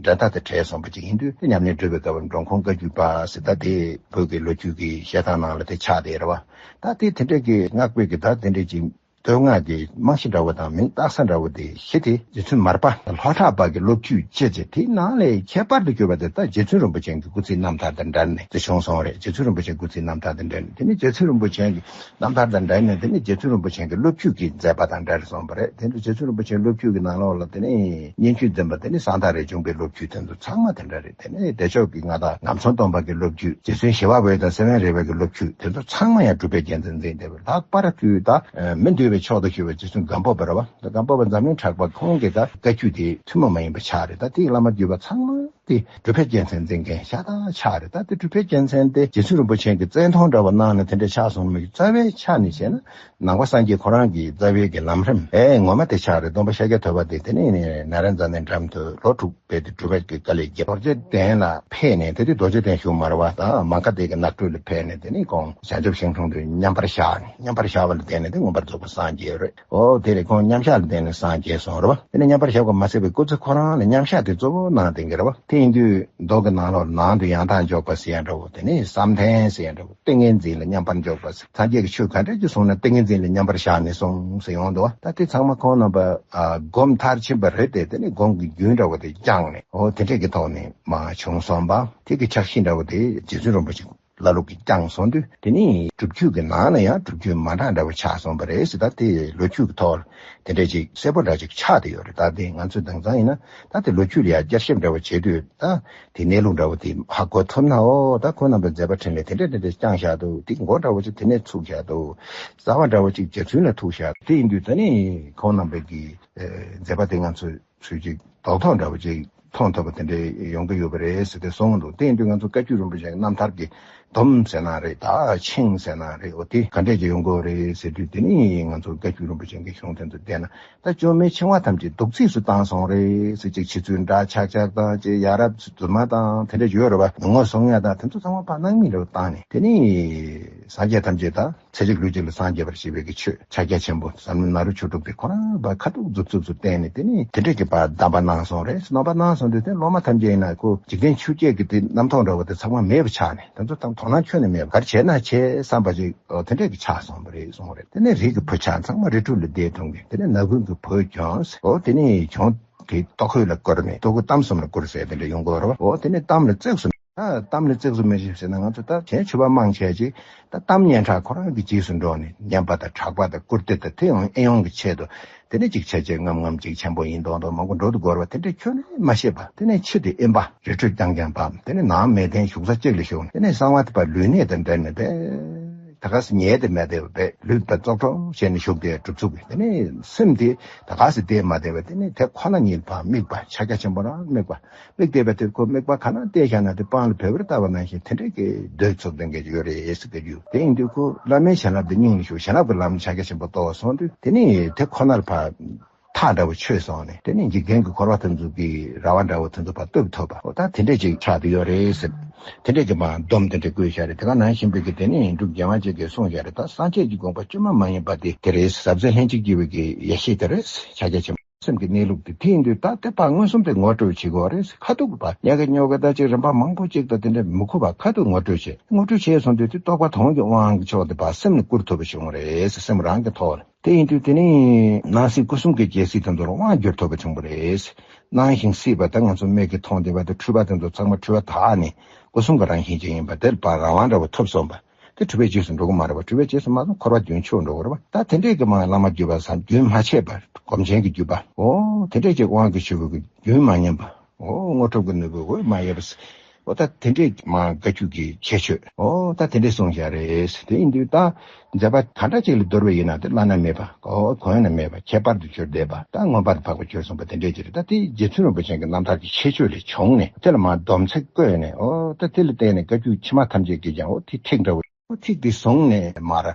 འགྲན་ཟླ་དང་བྲལ་སོང་བ་ཅིག་ཡིན་དུས། དེ་ཉམས་ལེན་སྒྲུབ་པའི་སྐབས་འགྲོ་ཁུངས་བཀའ་བརྒྱུད་པ་ཟེར། ད་དེ་བོད་ཀྱི་ལོ་རྒྱུས་ཀྱི་བཤད་སྟངས་ནང་ལ་དེ་ཆགས་བསྡད་རེད་བ། ད་དེ་དེ་འདྲ་གི་སྔགས་པའི་གི་ད་དེ་འདྲ་ཅིག་བསྟོད་བསྔགས་ཀྱི་རྨང་གཞི་འདྲ་བོ་དང་མིང་བཏགས་ས་འདྲ་བོ་དེ་གཞི་དེ་རྗེ་བཙུན་མར་པ་ལྷོ་བྲག་པ་གི་སློབ་བརྒྱུད་ཅེས་བྱས། དེའི་ནང་ལས་ཁྱད་པར་དུ་གྱུར་པ་དེ་ད་རྗེ་བཙུན་རིན་པོ་ཆེ་གི་སྐུ་ཚེའི་རྣམ་ཐར་དང་འབྲེལ་ནས་དེ་བྱུང་སོང་རེད། རྗེ་བཙུན་རིན་པོ་ཆེའི་སྐུ་ཚེའི་རྣམ་ཐར་དང་འབྲེལ་ནས། དེ་ནི་རྗེ་བཙུན་རིན་པོ་ཆེ་གི་རྣམ་ཐར་དང་འབྲེལ་ནས་དེ་ནི་རྗེ་བཙུན་རིན་པོ་ཆེ་གི་སློབ་བརྒྱུད་ཀྱི་མཛད་པ་དང་འབྲེལ་སོང་བ་རེད། དེ་ནི་རྗེ་བཙུན་རིན་པོ་ཆེའི་སློབ་བརྒྱུད་ཀྱི་ནང་ལོགས་ལ་དེ་ནི་སྙན་བརྒྱུད་འཛིན་པ་དེ་ནི་གསང་བདག་རས་ཆུང་པའི་སློབ་བརྒྱུད། དེ་ཚོ་ཚང་མ་དེ་འདྲ་རེད། དེ་ནི་བདེ་མཆོག་གི་མངའ་བདག་ངམ་ཚང་སྟོན་པ་གི་སློབ་བརྒྱུད། རྗེ་བཙུན་ཞི་བ་འོད་དང་སེ་བན་རི་བའི་གི་སློབ་བརྒྱུད། དེ་ཚོ་ཚང་མ་ཡང་སྒྲུབ་པའི་རྒྱལ་མཚན་འཛིན་བསྡད་པ། ལྷག་པར་དུ་ད་མི་འདུལ་བའི་མཆོག་ཏུ་གྱུར་པའི་རྗེ་བཙུན་སྒམ་པོ་པ་རེད་བ། སྒམ་པོ་པ་འཛམ་གླིང་གྲགས་པ་ཁོང་གི་ད་བཀའ་བརྒྱུད་དེ་ཐུན་མོང་མ་ཡིན་པ་ཆགས་རེད། ད་དེའི་བླ་མ་བརྒྱུད་པ་ཚང་མ་དེ་སྒྲུབ་པའི་རྒྱལ་མཚན་འཛིན་མཁན་ཤ་སྟག་ཆགས་རེད། ད་དེ་སྒྲུབ་པའི་རྒྱལ་མཚན་དེ་རྗེ་བཙུན་རིན་པོ་ཆེ་གི་བཙན་མཐོང་འདྲ་བ་གནང་ནས་དེ་འདྲ་ཆགས་སོང་མི་རྩ་བའི་ཆ་ནས་བྱས་ན། ནང་པ་སངས་རྒྱས་ཁོ་རང་གི་རྩ་བའི་གི་ལམ་རིམ་ཨེ་ངོ་མ་དེ་ཆགས་རེད། སྟོན་པ་ཤཱཀྱ་ཐུབ་པ་དེ་དེ་ནས་ནཱ་ལེནྡྲ་ནས་འགྲམ་དུ་ལོ་དྲུག་བས་དེ་སྒྲུབ་པའི་གི་དཀའ་ལས་བརྒྱབ། རྡོ་རྗེ་གདན་ལ་ཕེབས་ནས། དེ་དུས་རྡོ་རྗེ་གདན་བཞུགས་མ་རེད་བ། ད་མ་ག་དྷའི་གི་ནགས་ཁྲོད་ལ་ཕེབས་ནས་དེ་ནས་ཁོང་བྱང་ཆུབ་ཤིང་དྲུང་དུ་མཉམ་པར་བཞག་ནས། མཉམ་པར་བཞག་པ་ལ་བརྟེན་ནས་དེ་མངོན་པར་རྫོགས་པར་སངས་རྒྱས་རེད། ཨོ་དེ་རེད། ཁོང་མཉམ་བཞག་ལ་བརྟེན་ནས་སངས་རྒྱས་སོང་རེད་བ། དེ་ནས་མཉམ་པར་བཞག་པ་མ་ཟད་པའི་སྐུ་ཚེ་ཁོ་རང་ལ་མཉམ་བཞག་དེ་གཙོ་བོ་གནང་བསྡད་ཀྱི་རེད་བ། དེ་ཡིན་དུས་མདོ་གི་ནང་ལོགས་ནང་དུ་ཡང་དག་འཇོག་པ་ཟེར་ཡ་འདྲ་བོ། དེ་ནས་བསམ་གཏན་ཟེར་ཡ་འདྲ་བོ། ཏིང་ངེ་འཛིན་ལ་མཉམ་པར་འཇོག་པ་ཟེར། སངས་རྒྱས་ཀྱིས་ཆོས་ག་འདྲ་ཅིག་གསུངས་ན་ཏིང་ངེ་འཛིན་ལ་མཉམ་པར་བཞག་ནས་གསུངས་ཟེར་ཡོང་འདུག་བ། ད་དེ་ཚང་མ་ཁོང་རྣམ་པ་ཨ་སྒོམ་མཐར་ཕྱིན་པ་རེད་དེ། དེ་ནས་སྒོམ་གྱི་རྒྱུན་འདྲ་བོ་དེ་བསྐྱངས་ནས། ཨོ་དེ་འདྲས་ཀྱི་ཐོག་ནས་མར་བྱུང་སོང་བ། དེ་གི་ཕྱག་བཞེས་འདྲ་བོ་དེ་རྗེ་བཙུན་རིན་པོ་ཆེ་བླ་ལུགས་ཀྱིས་བསྐྱངས་སོང་དུས། དེ་ནི་སྒྲུབ་བརྒྱུད་ཀྱི་ནང་ན་ཡང་སྒྲུབ་བརྒྱུད་མ་འདྲ་འདྲ་བོ་ཆགས་སོང་བ་རེད་ཟེར། ད་དེ་ལོ་རྒྱུས་ཀྱི་ཐོག་ལ་དེ་འདྲ་ཅིག་གསལ་པོ་འདྲ་ཅིག་ཆགས་བསྡད་ཡོད་རེད། ད་དེ་ང་ཚོས་དེང་སང་ཡིན་ན་ད་དེ་ལོ་རྒྱུས་ལ་ཡང་བསྐྱར་ཞིབ་འདྲ་བོ་བྱེད་དུས། ད་དེ་གནས་ལུགས་འདྲ་བོ་དེ་ཧ་གོ་ཐུབ་ན། ཨོ་ད་ཁོང་རྣམ་པའི་མཛད་པ་འཕྲིན་ལས་དེ་འདྲ་དེ་འདྲ་བསྐྱངས་བཞག་འདུག། དེ་མགོ་འདྲ་བོ་ཅིག་དེ་ནས་ཚུགས་བཞག་འདུག། རྩ་བ་འདྲ་བོ་ཅིག་རྗེ་བཙུན་ལ་ཐུག་བཞག། དེ་ཡིན་དུས་ད་ནི་ཁོང་རྣམ་པའི་གི་མཛད་པ་དེ་ང་ཚོས་ཚུལ་གཅིག་རྡོག་ཐོག་འདྲ་བོ་ཅིག་མཐོང་ཐུབ་པ་དེ་འདྲ་ཡོང་གི་ཡོད་པ་རེད་ཟེར་ཏེ་གསུངས་འདུག། དེ་ཡིན་དུས་ང་ཚོ་བཀའ་བརྒྱུད་རིན་པོ་ཆེ་གི་རྣམ་ཐར་གྱི་སྡོམ་ཟེར་ན་རེད། ད་ཆིངས་ཟེར་ན་རེད། འོ་དེ་ག་འདྲས་ཅིག་ཡོང་གི་ཡོད་རེད་ཟེར་དུས། དེ་ནི་ང་ཚོ་བཀའ་བརྒྱུད་རིན་པོ་ཆེ་གི་གཞུང་དེ་ཚོ་བལྟས་ན། ད་བཅོམ་མིའི་འཆིང་བ་ཐམས་ཅད་གདུགས་ཚིགས་སུ་བཏང་སོང་རེད་ཟེར། ཅིག་ཕྱི་ཚུལ་འདྲ་ཆག་ཆག་དང་། ཅིག་ཡ་རབས་རྫུན་མ་དང་དེ་འདྲ་ཡོད་རེད་བ། ངོ་སྲུང་ཡ་དང་དེ་ཚོ་ཚང་མ་ཕར་སྣང་མེད་འདྲ་བོ་བཏང་ནས། དེ་ནི་སངས་རྒྱས་ཐམས་ཅད་དང་། ཚེ་གཅིག་ལུས་གཅིག་ལ་སངས་རྒྱས་པར་བྱེད་པའི་གི་ཆོས་ཕྱག་རྒྱ་ཆེན་པོ་ཟབ་མོ་ནཱ་རོ་ཆོས་དྲུག་དེ་ཁོ་རང་ཕར་ཁ་ཐུག་མཛུབ་ཚུགས་སུ་བསྟན་ནས། དེ་ནས་དེ་འདྲས་ཀྱི་ཕར་གདམས་པ་གནང་སོང་རེད། གདམས་པ་གནང་སོང་དུས་དེ་སློབ་མ་ཐམས་ཅད་ཡིན་ན་ཁོ་འཇིག་རྟེན་ཆོས་བརྒྱད་ཀྱི་དེ་རྣམ་རྟོག་འདྲ་བོ་དེ་ཚང་མ་མེད་པ་ཆགས་ནས། དེ་ཚོ་དང་དོ་སྣང་ཁྱོན་ནས་མེད་པ། ག་རེ་བྱས་ན་བྱས་བསམ་པ་ཅིག་ཨོ་དེ་འདྲས་ཀྱི་ཆགས་སོང་བ་རེད་གསུངས་རེད། དེ་ནས་རིགས་ཀྱི་བུ་ཆགས་ཚང་མ་རི་ཁྲོད་ལ་བསྡད་ཐོན་གི། དེ་ནས་ནག་ཀུན་གྱི་བུ་གྱོང་། ཨོ་དེ་ནས་གྱོང་གི་ལྟོ་གོས་ལ་བསྐུར་ནས། ལྟོ་གོས་གཏམ་གསུམ་ལ་བསྐུར་ཟེར་དེ་འདྲ་ཡོང་གི་ཡོད་རེད་བ། ཨོ་དེ་ནས་གཏམ་ལ་བརྩེགས་སུ། ད་གཏམ་ལ་བརྩེགས་སུ་མེད་ཞིག་ཟེར་ན། ང་ཚོ་ད་གཞན་ཕྱུ་པ་མང་ཆེ་ཅིག་ད་གཏམ་སྙན་གྲགས་ཁོ་རང་གི་རྗེས་སུ་འགྲོ་ནས། སྙན་པ་དང་གྲགས་པ་དང་བཀུར་སྟི་དང་དེ་ཡང་ཨེ་ཡོང་གི་ཆེད་དུ། དེ་ནས་ཅིག་ཆ་ཆེ་ངམ་ངམ་ཅིག་ཆེན་པོ་ཡིན་མདོག་མདོག་མང་པོ་འགྲོ་དུ་འགོར་བ་དེ་འདྲ་ཁྱོན་ནས་མ་ཤེས་པ། དེ་ནས་ཕྱི་དེ་དབེན་པ། རི་ཁྲོད་རྐྱང་རྐྱང་བབས། དེ་ནས་ནང་མལ་སྟན་བཞུགས་ས་གཅིག་ལ་བཞུགས་ནས། དེ་ནས་གསང་བ་དེ་ཕར་ལུས་གནད་དང་འབྲེལ་ནས་བས། ད་ག་སེ་ཉལ་ཏེ་མེད་དེ་བས། ལུས་པ་ཙོག་ཙོག་བྱས་ནས་བཞུགས་དེ་གྲུབ་ཚུགས་པས། དེ་ནས་སེམས་དེ་ད་ག་སེ་བདེ་མ་བདེ་བས། དེ་ནས་དེ་ཁོ་ན་ཉིད་ཕར་དམིགས་པ། ཕྱག་རྒྱ་ཆེན་པོ་རང་དམིགས་པ། དམིགས་བསྡད་པ་དེ་ཁོ་དམིགས་པ་ག་ན་བལྟས་བཞག་ན་དེ་སྤང་ལ་བལ་བར་བལྟ་བ་ནང་བཞིན་དེ་འདྲས་ཀྱི་སྡོད་ཚུགས་ལྡན་གྱི་ཡོད་རེད་ཟེར་གྱི་ཡོད། དེ་ཡིན་དུས་ཁོ་བླ་མའི་བྱིན་རླབས་དེ་སྙིང་ལ་ཞུགས། བྱིན་རླབས་ཀྱི་ལམ་ཕྱག་རྒྱ་ཆེན་པོ་རྟོགས་སོང་དུས། དེ་ནས་དེ་ཁོ་ནར་ཕར་ཐག་འདྲ་བོ་ཆོད་སོང་ནས། དེ་ནས་འཇིག་རྟེན་གྱི་འཁོར་བ་དེ་ཚོ་གི་ར་བ་འདྲ་བོ་དེ་ཚོ་ཕར་གཏུབ་ཐུབ་པ། འོ་ད་དེ་འདྲས་ཅིག་ཆགས་བསྡད་ཡོད་རེད་ཟེར། དེ་འདྲས་ཀྱི་མར་སྡོམ་དེ་འདྲས་བཀོད་བཞག་རེད། དེ་ག་ནང་བཞིན་པའི་གི་དེ་ནས་འབྲུག་རྒྱལ་དབང་བཅས་ཀྱིས་གསུངས་བཞག་རེད། ད་སངས་རྒྱས་ཀྱི་དགོངས་པ་བཅོས་མ་མ་ཡིན་པ་དེ་དེ་རེད། ཟབ་ཟས་ལྷན་ཅིག་སྐྱེས་པའི་གི་ཡེ་ཤེས་དེ་རེད། ཕྱག་རྒྱ་ཆེན་པོ། སེམས་ཀྱི་གནས་ལུགས་དེ། དེ་ཡིན་དུས་ད་དེ་ཕར་མངོན་སུམ་དེ་ངོ་སྤྲོད་བྱེད་དགོས་རེད། ཁ་ཐུག་པ་ཉག་གི་ཉོག་གི་ད་ཅིག་རིམ་པ་མང་པོ་ཅིག་ད་དེ་འདྲ་མི་ཁུག་པ། ཁ་ཐུག་ངོ་སྤྲོད་བྱེད། ངོ་སྤྲོད་བྱས་སོང་དུས་དེ་རྟོགས་པ་དོན་གྱི་དབང་གི་ཕྱོགས་དེ་ཕར་སེམས་ལ་བསྐུར་ཐུབ་པ་བྱུང་བ་རེད། སེམས་རང་གི་ཐོག་ལ། དེ་ཡིན་དུས་དེ་ནི་སྣང་སྲིད་སྐུ་གསུམ་གྱི་རྒྱལ་སྲིད་དེ་ཚོ་ལ་དབང་བསྒྱུར་ཐུབ་པ་བྱུང་བ་རེད། སྣང་ཞིང་སྲིད་པ་ད་ང་ཚོ་མིག་གིས་མཐོང་བསྡད་པ་དེ། འཁྲུལ་པ་དེ་ཚོ་ཚང་མ་འཁྲུལ་པ་དག་ནས་སྐུ་གསུམ་གྱི་རང་བཞིན་ཅན་ཡིན་པ་དེ་ལ་ཕར་རང་དབང་འདྲ་བོ་ཐོབ་སོང་བ། དེ་འཁྲུལ་པའི་རྗེས་སུ་འགྲོ་གི་མ་རེད་པ། འཁྲུལ་པའི་རྗེས་སུ་མ་སོང་འཁོར་བ་རྒྱུན་ཆད་འགྲོ་གི་རེད་པ། ད་དེ་འདྲས་ཀྱི་མར་བླ་མ་བརྒྱུད་པ་སམ་རྒྱུན་མ་ཆད་པར་སྒོམ་ཆེན་གྱི་བརྒྱུད་པ། འོ་དེ་འདྲས་ཀྱི་དབང་གི་ཆོས་ཀྱི་རྒྱུན་མ་ཉམས་པ། འོ་དངོས་གྲུབ་ཀྱི་ནུས་པའི་འོད་མ་ཡལ་བ། འོ་ད་དེ་འདྲས་ཀྱི་མར་བཀའ་བརྒྱུད་ཀྱི་ཁྱད་ཆོས། འོ་ད་དེ་འདྲས་གསུངས་བཞག་རེད། དེ་ཡིན་དུས་ད་མཛད་པ་ག་འདྲ་ཅིག་ལ་བསྡུར་བ་ཡིན་ན་དེ་བླ་ན་མེད་པ། འོ་གོང་ན་མེད་པ། ཁྱད་པར་དུ་གྱུར་བསྡད་པ། ད་མངོན་པར་འཕགས་པ་གྱུར་སོང་བ་དེ་འདྲས་ཅིག་རེད། ད་དེ་རྗེ་བཙུན་རིན་པོ་ཆེ་གི་རྣམ་ཐར་གྱི་ཁྱད་ཆོས་ལས་བྱུང་ནས་དེ་ལ་མར་སྡོམ་ཚིག་བཀོད་ནས། འོ་ད་དེ་ལ་བརྟེན་ནས་བཀའ་བརྒྱུད་ཕྱི་མ་ཐམས་ཅད་ཀྱིས་ཀྱང་འོ་དེ་ཁྲིགས་འདྲ་བོ། འོ་ཁྲིགས་དེ་བཟུང་ནས་མར་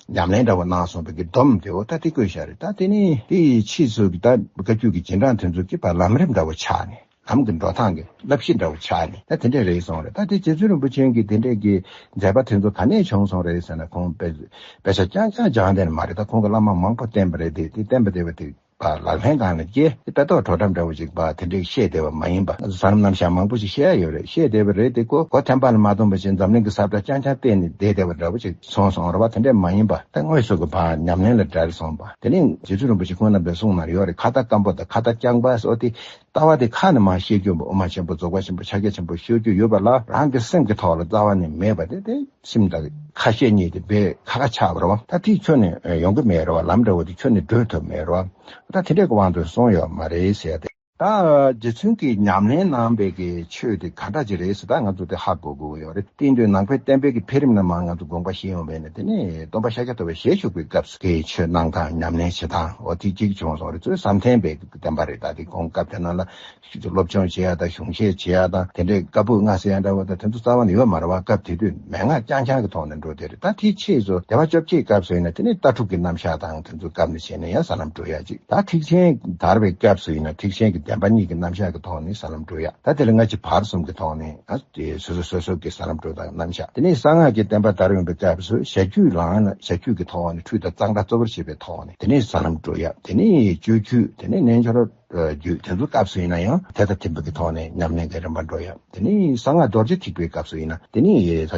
ཉམས་ལེན་འདྲ་བོ་གནང་སོང་བའི་གི་སྡོམ་དེ་འོ་ད་དེ་བཀོད་བཞག་རེད། ད་དེ་ནི་དེ་ཡི་ཕྱིས་སུ་གི་ད་བཀའ་བརྒྱུད་ཀྱི་རྗེས་འབྲང་དེ་ཚོ་གི་ཕར་ལམ་རིམ་འདྲ་བོ་ཆགས་ནས། ལམ་གྱི་འགྲོ་སྟངས་ཀྱི་བསླབ་གཞི་འདྲ་བོ་ཆགས་ནས། ད་དེ་འདྲས་རེད་སོང་རེད། ད་དེ་རྗེ་བཙུན་རིན་པོ་ཆེ་གིས་དེ་འདྲས་ཀྱི་མཛད་པ་དེ་ཚོ་ག་ནས་བྱུང་སོང་རེད་ཟེར་ན། ཁོང་དཔེ་དཔེ་ཆ་རྐྱང་རྐྱང་སྦྱངས་བསྡད་ནི་མ་རེད། ད་ཁོང་གི་བླ་མ་མང་པོ་བསྟེན་པ་རེད། དེ་དེ་བསྟེན་པ་དེ་བ་དེ་ པ་ལག་ལེན་སྒང་ལ་སྐྱེལ་ཏེ་དཔེ་ཐོག་བྲོ་འཁྲབ་འདྲ་བོ་ཅིག་པ་དེ་འདྲས་བཤད་བསྡད་པ་མ་ཡིན་པ། ང་ཚོ་ས་ལམ་རྣམ་གཞག་མང་པོ་ཞིག་བཤད་ཡ་ཡོད་རེད། བཤད་བསྡད་པ་རེད་དེ་ཁོ་གོ་ཐེམ་པ་ལ་མ་ཐོན་པ་བཞིན་འཛམ་གླིང་གི་ས་བཀྲ་རྐྱང་རྐྱང་བལྟས་ནས་བསྡད་བསྡད་པ་འདྲ་བོ་ཅིག་སོང་སོང་རེད་བ། དེ་འདྲས་མ་ཡིན་པ་ད་དངོས་སུ་གི་བ་ཉམས་ལེན་ལ་འབྲེལ་སོང་བ། དེ་ནས་རྗེ་བཙུན་རིན་པོ་ཆེ་ཁོང་རྣམ་པས་གསུངས་གནང་ཡོད་རེད། ཁ་བརྡ་སྐམ་པོ་དང་ཁ་བརྡ་རྐྱང་པ་སོགས་དེ། ལྟ་བ་དེ་ཁ་ནས་མར་བཤད་རྒྱུ་འོ་མ་ཆེན་པོ་རྫོགས་པ་ཆེན་པོ་ཕྱག་རྒྱ་ཆེན་པོ་ཤོད་རྒྱུ་ཡོད་པ་ལ་རང་གི་སེམས་ཀྱི་ཐོག་ལ་རྩ་བ་ནས་མེད་པ་དེ་དེ་སེམས་དང་ཁ་ཞེ་གཉིས་དེ་དཔེ་ཁ་ཁ་ཆགས་པ་རེད་བ། ད་དེ་ཁྱོན་ནས་ཡོང་གི་མེད་རེད་བ། ལམ་འདྲ་བོ་དེ་ཁྱོན་ནས་བགྲོད་ཐུབ་མེད་རེད་བ། ད་དེ་འདྲའི་དབང་དུ་སོང་ཡོད་མ་རེད་ཟེར་ཏེ། ད་རྗེ་བཙུན་གྱིས་ཉམས་ལེན་གནང་པའི་གི་ཆོས་དེ་ག་འདྲ་ཅིག་རེད་ཟེར་ད་ང་ཚོ་དེ་ཧ་གོ་དགོས་ཀྱི་ཡོད་རེད། དེ་དུས་ནང་པའི་བསྟན་པའི་གི་འཕེལ་རིམ་ནང་མར་ང་ཚོ་དགོངས་པ་བཞེས་ཡོང་བས་ནས་དེ་ནས་སྟོན་པ་ཤཱཀྱ་ཐུབ་པ་ཞལ་བཞུགས་པའི་སྐབས་སུ་གི་ཆོས་གནང་སྟངས་ཉམས་ལེན་བྱེད་སྟངས་འོ་དེ་གཅིག་བྱུང་སོང་རེད། ཚོའི་བསམ་གཏན་པའི་གི་བསྟན་པ་རེད། ད་དེ་གོང་སྐབས་དེ་ནང་ལ། ཞིག་ཏུ་སློབ་སྦྱོང་བྱེད་ཡ་དང་གཞུང་བཤད་བྱེད་ཡ་དང་དེ་འདྲའི་བཀའ་པོད་ལྔ་ཟེར་ཡ་འདྲ་བོ་དང་དེ་ཚོ་རྩ་བ་ནས་ཡོད་མ་རེད་བ། སྐབས་དེ་དུས་མན་ངག་རྐྱང་རྐྱང་གི་ཐོག་ནས་འགྲོ་དེ་རེད། ད་དེའི་ཕྱིས་སུ་སྡེ་པ་བཅོ་བརྒྱད་སྐབས་སུ་ཡིན་ན་དེ་ནས་ལྟ་གྲུབ་ཀྱི་རྣམ་གཞག་དང་དེ་ཚོ་སྐབས་ནས་བྱས་ནས་ཡང་ས་ལམ་འགྲོ་ཡ་ཅིག་ད་ཐེག་ཆེན་དར་བའི་སྐབས་སུ་ཡིན་ན་ཐེག་ཆེན་གྱི་བདེན་པ་གཉིས་ཀྱི་རྣམ་གཞག་གི་ཐོག་ནས་ས་ལམ་འགྲོ་ཡ། ད་དེ་ལ་སྔ་ཕྱི་བར་གསུམ་གྱི་ཐོག་ནས་ཨ་དེ་སོ་སོ་སོ་སོ་གི་ས་ལམ་འགྲོ་སྟངས་རྣམ་གཞག་དེ་ནས་གསང་སྔགས་ཀྱི་བསྟན་པ་དར་ཡོང་བའི་སྐབས་སུ་བྱ་རྒྱུད་ལའང་ན་བྱ་རྒྱུད་ཀྱི་ཐོག་ནས་ཁྲུས་དང་གཙང་སྦྲ་གཙོ་བོར་བྱེད་པའི་ཐོག་ནས་དེ་ནས་ས་ལམ་འགྲོ་ཡ། དེ་ནས་སྤྱོད་རྒྱུད་དེ་ནས་རྣལ་འབྱོར། རྒྱུད་དེ་ཚོ་སྐབས་སུ་ཡིན་ན་ཡང་དེ་དང་མཐུན་པ་གི་ཐོག་ནས་ཉམས་ལེན་གྱི་རིམ་པ་འགྲོ་ཡ། དེ་ནས་གསང་སྔགས་རྡོ་རྗེ་ཐེག་པའི་སྐབས་སུ་ཡིན་ན་དེ་ནས་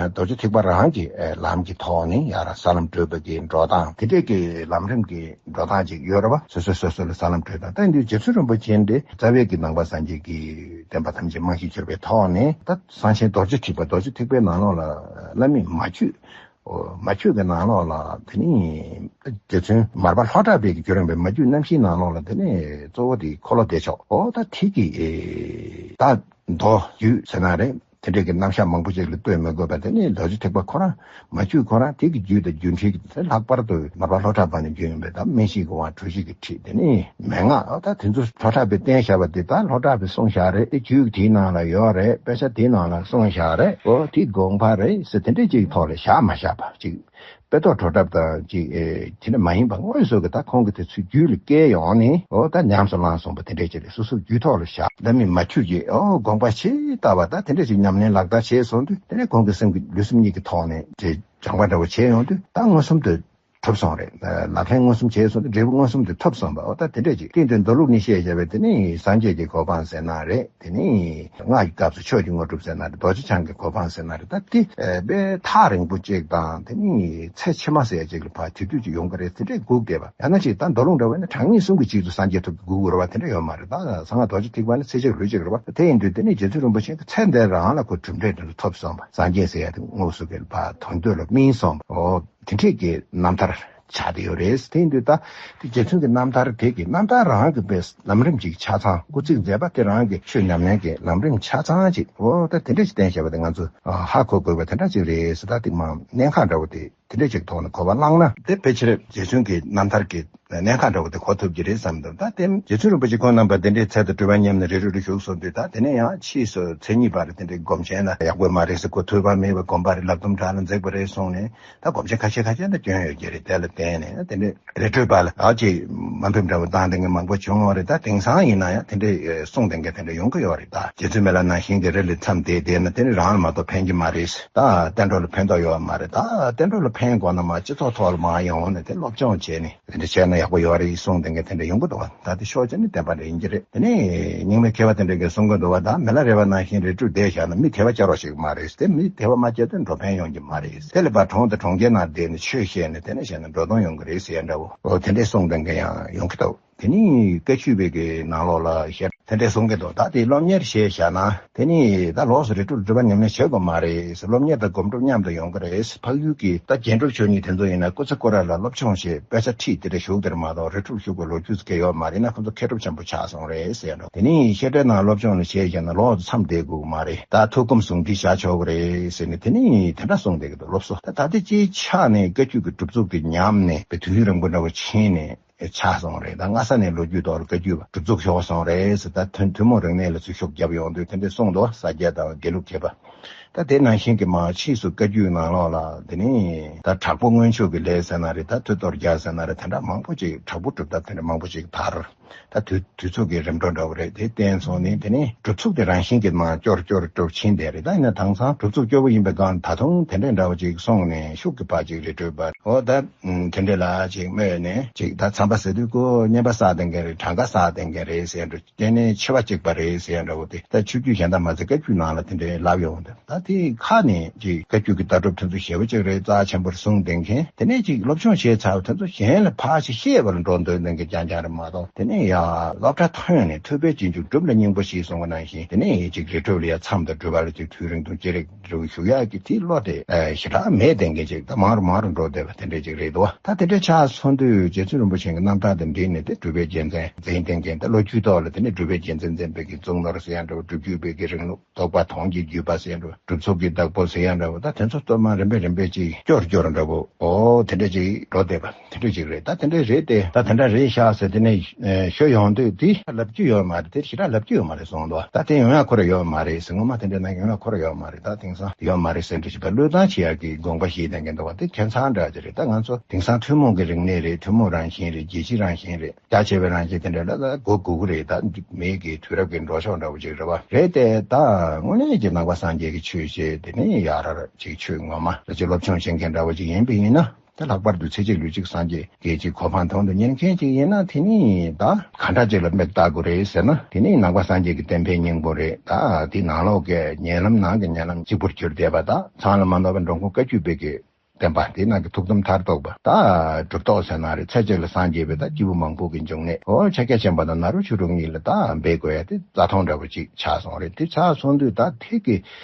རྡོ་རྗེ་ཐེག་པ་རང་གི་ལམ་གྱི་ཐོག་ནས་ཡར་ས་ལམ་བགྲོད་པ་གི་འགྲོ་སྟངས་དེ་འདྲས་ཀྱི་ལམ་རིམ་གྱི་འགྲོ་སྟངས་ཅིག་ཡོད་རེད་བ། སོ་སོ་སོ་སོ་ལ་ས་ལམ་བགྲོད་སྟངས། ད་འདི་རྗེ་བཙུན་རིན་པོ་ཆེ་འདི་རྩ་བའི་གི་ནང་པ་སངས་རྒྱས་ཀྱི་བསྟན་པ་ཐམས་ཅད་རྨང་གཞི་གྱུར་པའི་ཐོག་ནས་ད་གསང་ཆེན་རྡོ་རྗེ་ཐེག་པ་རྡོ་རྗེ་ཐེག་པའི་ནང་ལོགས་ལ་བླ་མས་མ་བཅོས། ཨོ། མ་བཅོས་ཀྱི་ནང་ལོགས་ལ་དེ་ནི་རྗེ་བཙུན་མར་པ་ལྷོ་བྲག་པའི་གི་བརྒྱུད་རིམ་པའི་མ་བཅོས་རྣམ་བཞིའི་ནང་ལོགས་ལ་དེ་ནི་གཙོ་བོ་དེ་འཁོར་ལོ་བདེ་མཆོག་ཨོ་ད་དེ་གི་ད་མདོ་རྒྱུད་ཟེར་ན་རེད། དེ་འདྲའི་གི་རྣམ་གཞག་མང་པོ་ཅིག་ལ་ལྟོས་མི་དགོས་པར་དེ་ནི་རྡོ་རྗེ་ཐེག་པ་ཁོ་རང་མ་བཅོས་ཁོ་རང་དེ་གི་རྒྱུད་དང་རྒྱུད་འཕྲིན་གྱི་དེ་ལྷག་པར་དུ་མར་པ་ལྷོ་བྲག་པ་ནས་བརྒྱུད་ཡོང་པའི་ད་སྨན་ཤིང་གི་དབང་གྲུ་བཞི་གི་ཁྲིད་དེ་ནི་མན་ངག་ཨོ་ད་དེ་ཚོ་ལྷོ་བྲག་པས་བསྟན་བཞག་པ་དེ་ད་ལྷོ་བྲག་པས་གསུངས་བཞག་རེད། དེ་རྒྱུད་དེའི་ནང་ལ་ཡོད་རེད། དཔེ་ཆ་དེའི་ནང་ལ་གསུངས་བཞག་རེད། ཨོ་དེ་དགོངས་པ་རེད་ཟེར་དེ་འདྲས་ཅིག་ཐོག་ལ་བཞག་མ་བཞག་པ་ཅིག་དཔེ་ཐོག་བྲོ་འཁྲབ་དང་ཅིག་ཨེ་དེ་འདྲ་མ་ཡིན་པ་དངོས་སུ་གི་ད་ཁོང་གི་དེ་ཚོའི་རྒྱུད་ལ་སྐྱེས་ཡོང་ནས་ཨོ་ད་ཉམས་སུ་བླངས་སོང་པ་དེ་འདྲས་ཅིག་ལ་སོ་སོའི་རྒྱུད་ཐོག་ལ་བཞག་ད་མི་མ་ཆུད་ཅིག་ཨོ་དགོངས་པ་ཞེ་ལྟ་བ་ད་དེ་འདྲས་ཅིག་ཉམས་ལེན་ལག་བསྟར་བྱས་སོང་དུས་དེ་ནས་ཁོང་གི་སེམས་ཀྱི་ལུས་སེམས་གཉིས་ཀྱི་ཐོག་ནས་དེ་སྦྱངས་པ་འདྲ་བོ་བྱས་ཡོང་དུས་ད་མངོན་སུམ་དུ་ཐོབ་སོང་རེད། ལག་ལེན་མངོན་སུམ་བྱས་སོང་དུས་འབྲས་བུ་མངོན་སུམ་དུ་ཐོབ་སོང་བ་ཨོ་ད་དེ་འདྲས་ཅིག་སྟེང་དུ་མདོ་ལུགས་ནས་བཤད་བྱ་བའི་དེ་ནས་སངས་རྒྱས་ཀྱི་གོ་འཕང་ཟེར་ན་རེད། དེ་ནས་སྔགས་ཀྱི་སྐབས་སུ་ཆོས་ཀྱི་དངོས་གྲུབ་ཟེར་ན་རེད། རྡོ་རྗེ་འཆང་གི་གོ་འཕང་ཟེར་ན་རེད། ད་དེ་དཔེ་ཐག་རིང་པོ་གཅིག་དང་དེ་ནས་ཚེ་ཕྱི་མ་ཟེར་ཡ་གཅིག་ལ་ཕར་དེ་དུས་ཀྱི་ཡོང་གི་རེད། དེ་འདྲས་སྒུག་བསྡད་པ་ཡང་ན་ཅིག་ད་མདོ་ལུགས་འདྲ་བས་ན་གྲངས་ངེས་གསུམ་གྱི་རྗེས་སུ་སངས་རྒྱས་ཐོབ་ཀྱི་སྒུག་དགོས་རེད་བ། དེ་འདྲ་ཡོད་མ་རེད། ད་གསང་སྔགས་རྡོ་རྗེ་ཐེག་པ་ནི་ཚེ་གཅིག་ལུས་གཅིག་རེད་བ། དེ་ཡིན་དུས་དེ་ནས་རྗེ་བཙུན་རིན་པོ་ཆེ་གི་ཚེ་འདི་རང་ལ་ཁོ་གྲུབ་འབྲས་དེ་ཚོ་ཐོབ་སོང་བ། སངས་རྒྱས་ཟེར་ཡ་དེ་དངོས་སུ་གི་ཕར་དོན་དུ་ལ་སྨིན་སོང་བ། ཨོ། དེ་འདྲས་ཀྱི་རྣམ་ཐར་ཆགས་བསྡད་ཡོད་རེད། དེ་ཡིན་དུས་ད་དེ་རྗེ་བཙུན་གྱི་རྣམ་ཐར་དེ་གི་རྣམ་ཐར་རང་གི་དཔེ་ལམ་རིམ་ཅིག་ཆ་ཚང་སྐུ་ཚེ་མཛད་པ་དེ་རང་གི་ཆོས་ཉམས་ལེན་གྱི་ལམ་རིམ་ཆ་ཚང་ཅིག་འོ་ད་དེ་འདྲས་ཅིག་བསྟན་བཞག་པ་དེ་ང་ཚོ་ཧ་གོ་དགོས་པ་དེ་འདྲ་ཅིག་རེད་ཟེར། ད་དེ་མ་གནད་འགག་འདྲ་བོ་དེ་དེ་འདྲས་ཅིག་ཐོག་ནས་གོ་བ་བླངས་ན་དེ་ཕལ་ཆེར་རྗེ་བཙུན་གྱི་རྣམ་ཐར་གྱི་གནད་འགག་འདྲ་བོ་དེ་གོ་ཐུབ་ཀྱི་རེད་བསམ་འདུག་ད་དེ་རྗེ་བཙུན་རིན་པོ་ཆེ་ཁོང་རྣམ་པ་དེ་འདྲའི་ཚལ་དུ་སྤྲུལ་པ་མཉམ་ནས་རི་ཁྲོད་དུ་བཞུགས་སོང་དུས་ད་དེ་ནས་ཡང་ཕྱིས་སུ་མཚན་ཉིད་པར་དེ་འདྲའི་སྒོམ་ཆེན་ལ་ཡག་པོ་མ་རེད་ཟེར། ཁོ་ཐོས་པ་མེད་པའི་སྒོམ་པ་རེད། ལག་རྡུམ་བྲག་ལ་འཛེགས་པ་རེད་གསུངས་ནས། ད་སྒོམ་ཆེན་ཁ་ཤས་ཁ་ཤས་ད་སྐྱོན་ཡོད་ཀྱི་རེད། དེ་ལ་བརྟེན་ནས་དེ་ནས་རི་ཁྲོད་པ་ལ་ཨ་ཅེ་མ་ཕེབས་འདྲ་བོ་བཏང་བསྡད་མཁན་མང་པོ་བྱུང་བ་རེད། ད་དེང་སང་ཡིན་ན་ཡང་དེ་འདྲའི་གསུང་བསྡད་མཁན་དེ་འདྲ་ཡོང་གི་ཡོད་རེད། ད་རྗེ་བཙུན་མི་ལ་ནང་བཞིན་གྱི་རི་ལ་མཚམས་བསྡད་བསྡད་ན་དེ་ནི་རང་ལ་མ་གཏོགས་ཕན་གྱི་མ་རེད། ད་བསྟན་འགྲོ་ལ་ཕན་ཐོགས་ཡོད་མ་རེད། ད་བསྟན་འགྲོ་ལ་ཕན་དགོས་ན་མ་སྤྱི་ཚོགས་ཐོག་ལ་མ་ཡོང་ནས་དེ་སློབ་སྦྱོང་བྱས་ནས་དེ་འདྲ་བྱས་ན་ཡག་པོ་ཡོད་རེད་གསུང་བསྡད་མཁན་དེ་འདྲ་ཡོང་གི་འདུག་བ། ད་དེ་ཕྱོགས་གཅིག་ནས་བདེན་པ་རེད་ཡིན་གྱི་རེད། དེ་ནས་རྙིང་མའི་མཁས་པ་དེ་འདྲ་གིས་གསུང་གི་འདུག་བ། ད་མི་ལ་རས་པ་ནང་བཞིན་རི་ཁྲོད་བསྡད་བཞག་ན་མི་དད་པ་སྐྱེ་རོགས་ཤིག་མ་རེད། དེ་མི་དད་པ་མ་སྐྱེ་དུས་འགྲོ་ཕན་ཡོང་གི་མ་རེད། དེ་ལས་ཕར་གྲོང་དང་གྲོང་ཁྱེར་ནང་བསྡད་ནས་ཆོས་བཤད་ནས་དེ་ནས་བཤད་ན་འགྲོ་སྟངས་ཡོང་གི་རེད་ཟེར་ཡ་འདྲ་བོ། འོ་དེ་འདྲས་གསུངས་བསྡད་མཁན་ཡང་ཡོང་གི་འདུག་དེ་ནས་བཀའ་བརྒྱུད་པའི་གི་ནང་ལོགས་ལ་བཤད་དེ་འདྲས་གསུང་གི་འདུག་ད་དེ་སློབ་གཉེར་བྱས་བཞག་ན་དེ་ནས་ད་ལོགས་སུ་རི་ཁྲོད་སྒྲུབ་པ་ཉམས་ལེན་བྱེད་དགོས་མ་རེད། སློབ་གཉེར་དང་སྒོམ་སྒྲུབ་མཉམ་དུ་ཡོང་གི་རེད། འཕགས་ཡུལ་གྱི་ད་རྒྱན་སྒྲུབ་ཆོས་ཉིད་དེ་ཚོ་ཡིན་ན་སྐུ་ཚེ་སྐུ་ར་ལ་སློབ་སྦྱོང་བྱེད་དཔེ་ཆ་ཁྲིད་དེ་འདྲ་བཞུགས་དེར་མ་གཏོགས་རི་ཁྲོད་བཞུགས་པའི་ལོ་རྒྱུས་སྐད་ཡོད་མ་རེད་ན་ཁོ་ཚོ་མཁས་གྲུབ་ཆེན་པོ་ཆགས་སོང་རེད་ཟེར་འགྲོ། དེ་ནས་བཤད་གྲྭའི་ནང་སློབ་སྦྱོང་ལ་བྱས་བཞག་ན་ལོགས་སུ་མཚམས་བསྡད་དགོས་ཀྱི་མ་རེད། ད་ཐུགས་དགོངས་ཟུང་འབྲེལ་བྱ་ཆོག་གི་རེད་ཟེར་ནས་དེ་ནས་དེ་འདྲ་གསུངས་བསྡད་ཀྱི་འདུག་སློབ་གསོ་ད་ད་ལྟའི་སྤྱིའི་ཆ་ནས་བཀའ་བརྒྱུད་ཀྱི་གྲུབ་ཚུལ་དེ་ཉམས་ནས་དཔེ་དུས་ཡུན་རིང་པོ་འདྲ་བོ་ཕྱིན་ནས་ཆགས་སོང་རེད། ད་སྔ་ས་ནས་ལོ་རྒྱུས་ཐོག་ལ་བཀའ་བརྒྱུད་པ་གྲུབ་ཚུལ་ཤོར་སོང་རེད་ཟེར། ད་ཐུན་ཐུན་མོང་རིག་གནས་ལ་འཛུལ་ཞུགས་བརྒྱབ་ཡོང་དུས་དེ་འདྲས་གསུངས་འདུག་ས་སྐྱ་དང་དགེ་ལུགས་མཁས་པ། ད་དེ་ནང་བཞིན་གྱི་མ་ཕྱིས་སུ་བཀའ་བརྒྱུད་ནང་ལོགས་ལ་དེ་ནི་ད་དྲག་པོ་མངོན་སྤྱོད་ཀྱི་ལས་ཟེར་ན་རེད། ད་མཐུ་གཏོར་རྒྱག་ཟེར་ན་རེད། དེ་འདྲ་མང་པོ་ཅིག་དྲག་པོ་སྒྲུབ་ཐབས་དེ་འདྲ་མང་པོ་ཅིག་དར། ད་དུས་དུས་ཚོད་ཀྱི་རིམ་གྲོ་འདྲ་བོ་རེད། དེ་བརྟེན་སོང་ནས་དེ་ནི་སྒྲུབ་ཚུགས་དེ་རང་བཞིན་གྱིས་མ་སྐྱོར་སྐྱོར་སྒྲུབ་ཕྱིན་དེ་རེད། ད་ཡིན་ན་དེང་སང་སྒྲུབ་ཚུགས་སྐྱོ་བོ་ཡིན་པའི་སྒང་ད་དུང་དེ་འདྲ་འདྲ་བོ་ཅིག་སོང་ནས་ཤུགས་ཀྱི་ཕར་ཅིག་རི་ཁྲོད་པར་འོ་ད་དེ་འདྲ་ལ་ཅིག་སྨོས་ནས་ཅིག་ད་མཚམས་པ་ཟེར་དུས་ཀོ་བསྙེན་པ་བསགས་བསྡད་མཁན་རེད། གྲངས་ཀ་བསགས་བསྡད་མཁན་རེད་ཟེར་འགྲོ། དེ་ནས་འཆི་བ་གཅིག་པ་རེད་ཟེར་ཡ་འདྲ་བོ་དེ་ད་ཆོས་བརྒྱུད་གཞན་དག་མ་ཟད་བཀའ་བརྒྱུད་ནང་ལ་དེ་འདྲའི་ལབ་ཡོང་འདུག་ད་དེ་ཁ་ནས་ཅིག་བཀའ་བརྒྱུད་ཀྱི་ལྟ་གྲུབ་དེ་ཚོ་ཞེ་པོ་ཅིག་རེད། རྩ་ཆེན་པོར་བཟུང་བསྡད་མཁན་དེ་ནས་ཅིག་སློབ་སྦྱོང་བྱས་ཚར་བ་དེ་ཚོ་གཞན་ལ་ཕར་ཅིག་བཤད་པར་འགྲོ་འདོད་མཁན་གྱི་རྐྱང་རྐྱང་རེད་མ་གཏོགས། དེ་ནས་ཡ་སློབ་གྲྭ་ཐོན་ནས་ཐུབ་པའི་རྗེས་འཇུག་སྒྲུབ་ལ་སྙིང་པོ་ཞེས་གསུངས་པ་ནང་བཞིན་དེ་ནས་ཅིག་རི་ཁྲོད་ལ་ཡ་མཚམས་དང་སྒྲུབ་པ་ལ་ཅིག་དུས་རིང་ཐུང་ཅི་རིགས་འདྲ་བོ་ཞུ་ཡག་གི་དེ་བློ་དེ་ཞེ་དྲག་མེད་བསྡད་མཁན་ཅིག་ད་མང་རུ་མང་རུ་འགྲོ་བསྡད་པ་དེ་འདྲ་ཅིག་རེད་འདུག་ད་དེ་འདྲ་ཆགས་སོང་དུས་རྗེ་བཙུན་རིན་པོ་ཆེ་གི་རྣམ་ཐར་དང་འབྲེལ་ནས་དེ་སྒྲུབ་པའི་རྒྱལ་མཚན་འཛིན་བསྡད་མཁན། ད་ལོ་རྒྱུས་ཐོག་ལ་དེ་ནི་སྒྲུབ་པའི་རྒྱལ་མཚན་འཛིན་པའི་གི་གཙུག་ནོར་ཟེར་ཡ་འདྲ་བོ། སྒྲུབ་བརྒྱུད་པའི་གི་རིང་ལུགས། རྟོགས་པ་དོན་གྱི་བརྒྱུད་པ་ཟེར་ཡ་འདྲ་བོ། གྲུབ་ཐོབ་ཀྱི་བདག་པོ་ཟེར་ཡ་འདྲ་བོ། ད་དེ་ཚོ་གཙོ་མ་རིམ་པས་རིམ་པས་ཅིག་སྐྱོར་སྐྱོར་འདྲ་བོ། ཨོ་དེ་འདྲ་ཅིག་འགྲོ་བསྡད་པ་དེ་འདྲ་ཅིག་རེད། ད་དེ་འདྲ་རེད་དེ། ད་དེ་འདྲ་རེད་ཤག་ཟེར་དེ་ནས་ཞུ་ཡོང་དུས་དེ་ལབ་རྒྱུ་ཡོད་མ་རེད། དེ་ཞེ་དྲག་ལབ་རྒྱུ་ཡོད་མ་རེད་གསུངས་འདུག་ད་དེ་ཡོང་ཡ་ཁོ་ར་ཡོད་མ་རེད་ཟེར། ངོ་མ་དེ་འདྲ་ན་ཡོང་ཡ་ཁོ་ར་ཡོད་མ་རེད། ད་དེང་སང་ཡོད་མ་རེད་ཟེར་འདྲ་ཞིག་བློས་བཏང་བྱེད་ཡ་གི་དགོངས་པ་བཞེས་བསྡད་མཁན་འདུག་བ། དེ་ཁྱད་མཚར་འདྲ་ཅིག་རེད། ད་ང་ཚོ་དེང་སང་ཐུན་མོང་གི་རིག་གནས་རེད། ཐུན་མོང་རང་བཞིན་རེད། རྒྱལ་སྤྱི་རང་བཞིན་རེད། རྒྱ་ཆེ་བའི་རང་བཞིན་དེ་འདྲ་ལ་ད་གོ་དགོས་ཀྱི་རེད། ད་མིའི་གི་དུས་རབས་ཀྱི་འགྲོ་ཕྱོགས་འདྲ་བོ་ཅིག་རེད་བ། རེད་དེ། ད་དངོས་གནས་ཀྱི་ནང་པ་སངས་རྒྱས་ཀྱི་ཆོས་ཞེས་དེ་ནི་ཡ་ར་ར་ཅིག་ཆོས་ངོ་མ་ལ་ཅིག་སློབ་སྦྱོང་བྱེད་མཁན་འདྲ་བོ་ཅིག་ཡིན་པ་ཡིན་ན། ད་ལྷག་པར་དུ་ཚེ་གཅིག་ལུས་གཅིག་སངས་རྒྱས་ཀྱི་ཅིག་གོ་འཕང་དོན་དུ་གཉེར་མཁན་ཅིག་ཡིན་ན། དེ་ནི་ད་ག་འདྲ་ཅིག་ལ་མིག་ལྟ་དགོས་རེད་ཟེར་ན། དེ་ནི་ནང་པ་སངས་རྒྱས་ཀྱི་བསྟན་པའི་སྙིང་པོ་རེད། ད་དེ་ནང་ལོགས་ཀྱི་ཉེ་ལམ་ནང་གི་ཉེ་ལམ་གཅིག་པུར་གྱུར་བསྡད་པ། ད་ཚང་ལ་མ་ནོར་བའི་འགྲོ་མགོན་བཀའ་བརྒྱུད་པའི་གི་བསྟན་པ་དེ་ནང་གི་ཐུགས་དམ་མཐར་གཏུགས་པ། ད་གྲུབ་ཐོབ་ཟེར་ན་རེད། ཚེ་གཅིག་ལ་སངས་རྒྱས་པའི་ད་སྐྱེས་བུ་མང་པོ་གི་འབྱུང་གནས། ཨོ་ཕྱག་རྒྱ་ཆེན་པོ་དང་ནཱ་རོ་ཆོས་དྲུག་གཉིས་ལ་ད་འབད་དགོས་ཡ་དེ་རྩ་མཐོང་འདྲ་བོ་ཅིག་ཆགས་སོང་རེད། དེ་ཆགས་སོང་དུས་ད་དེ་གི་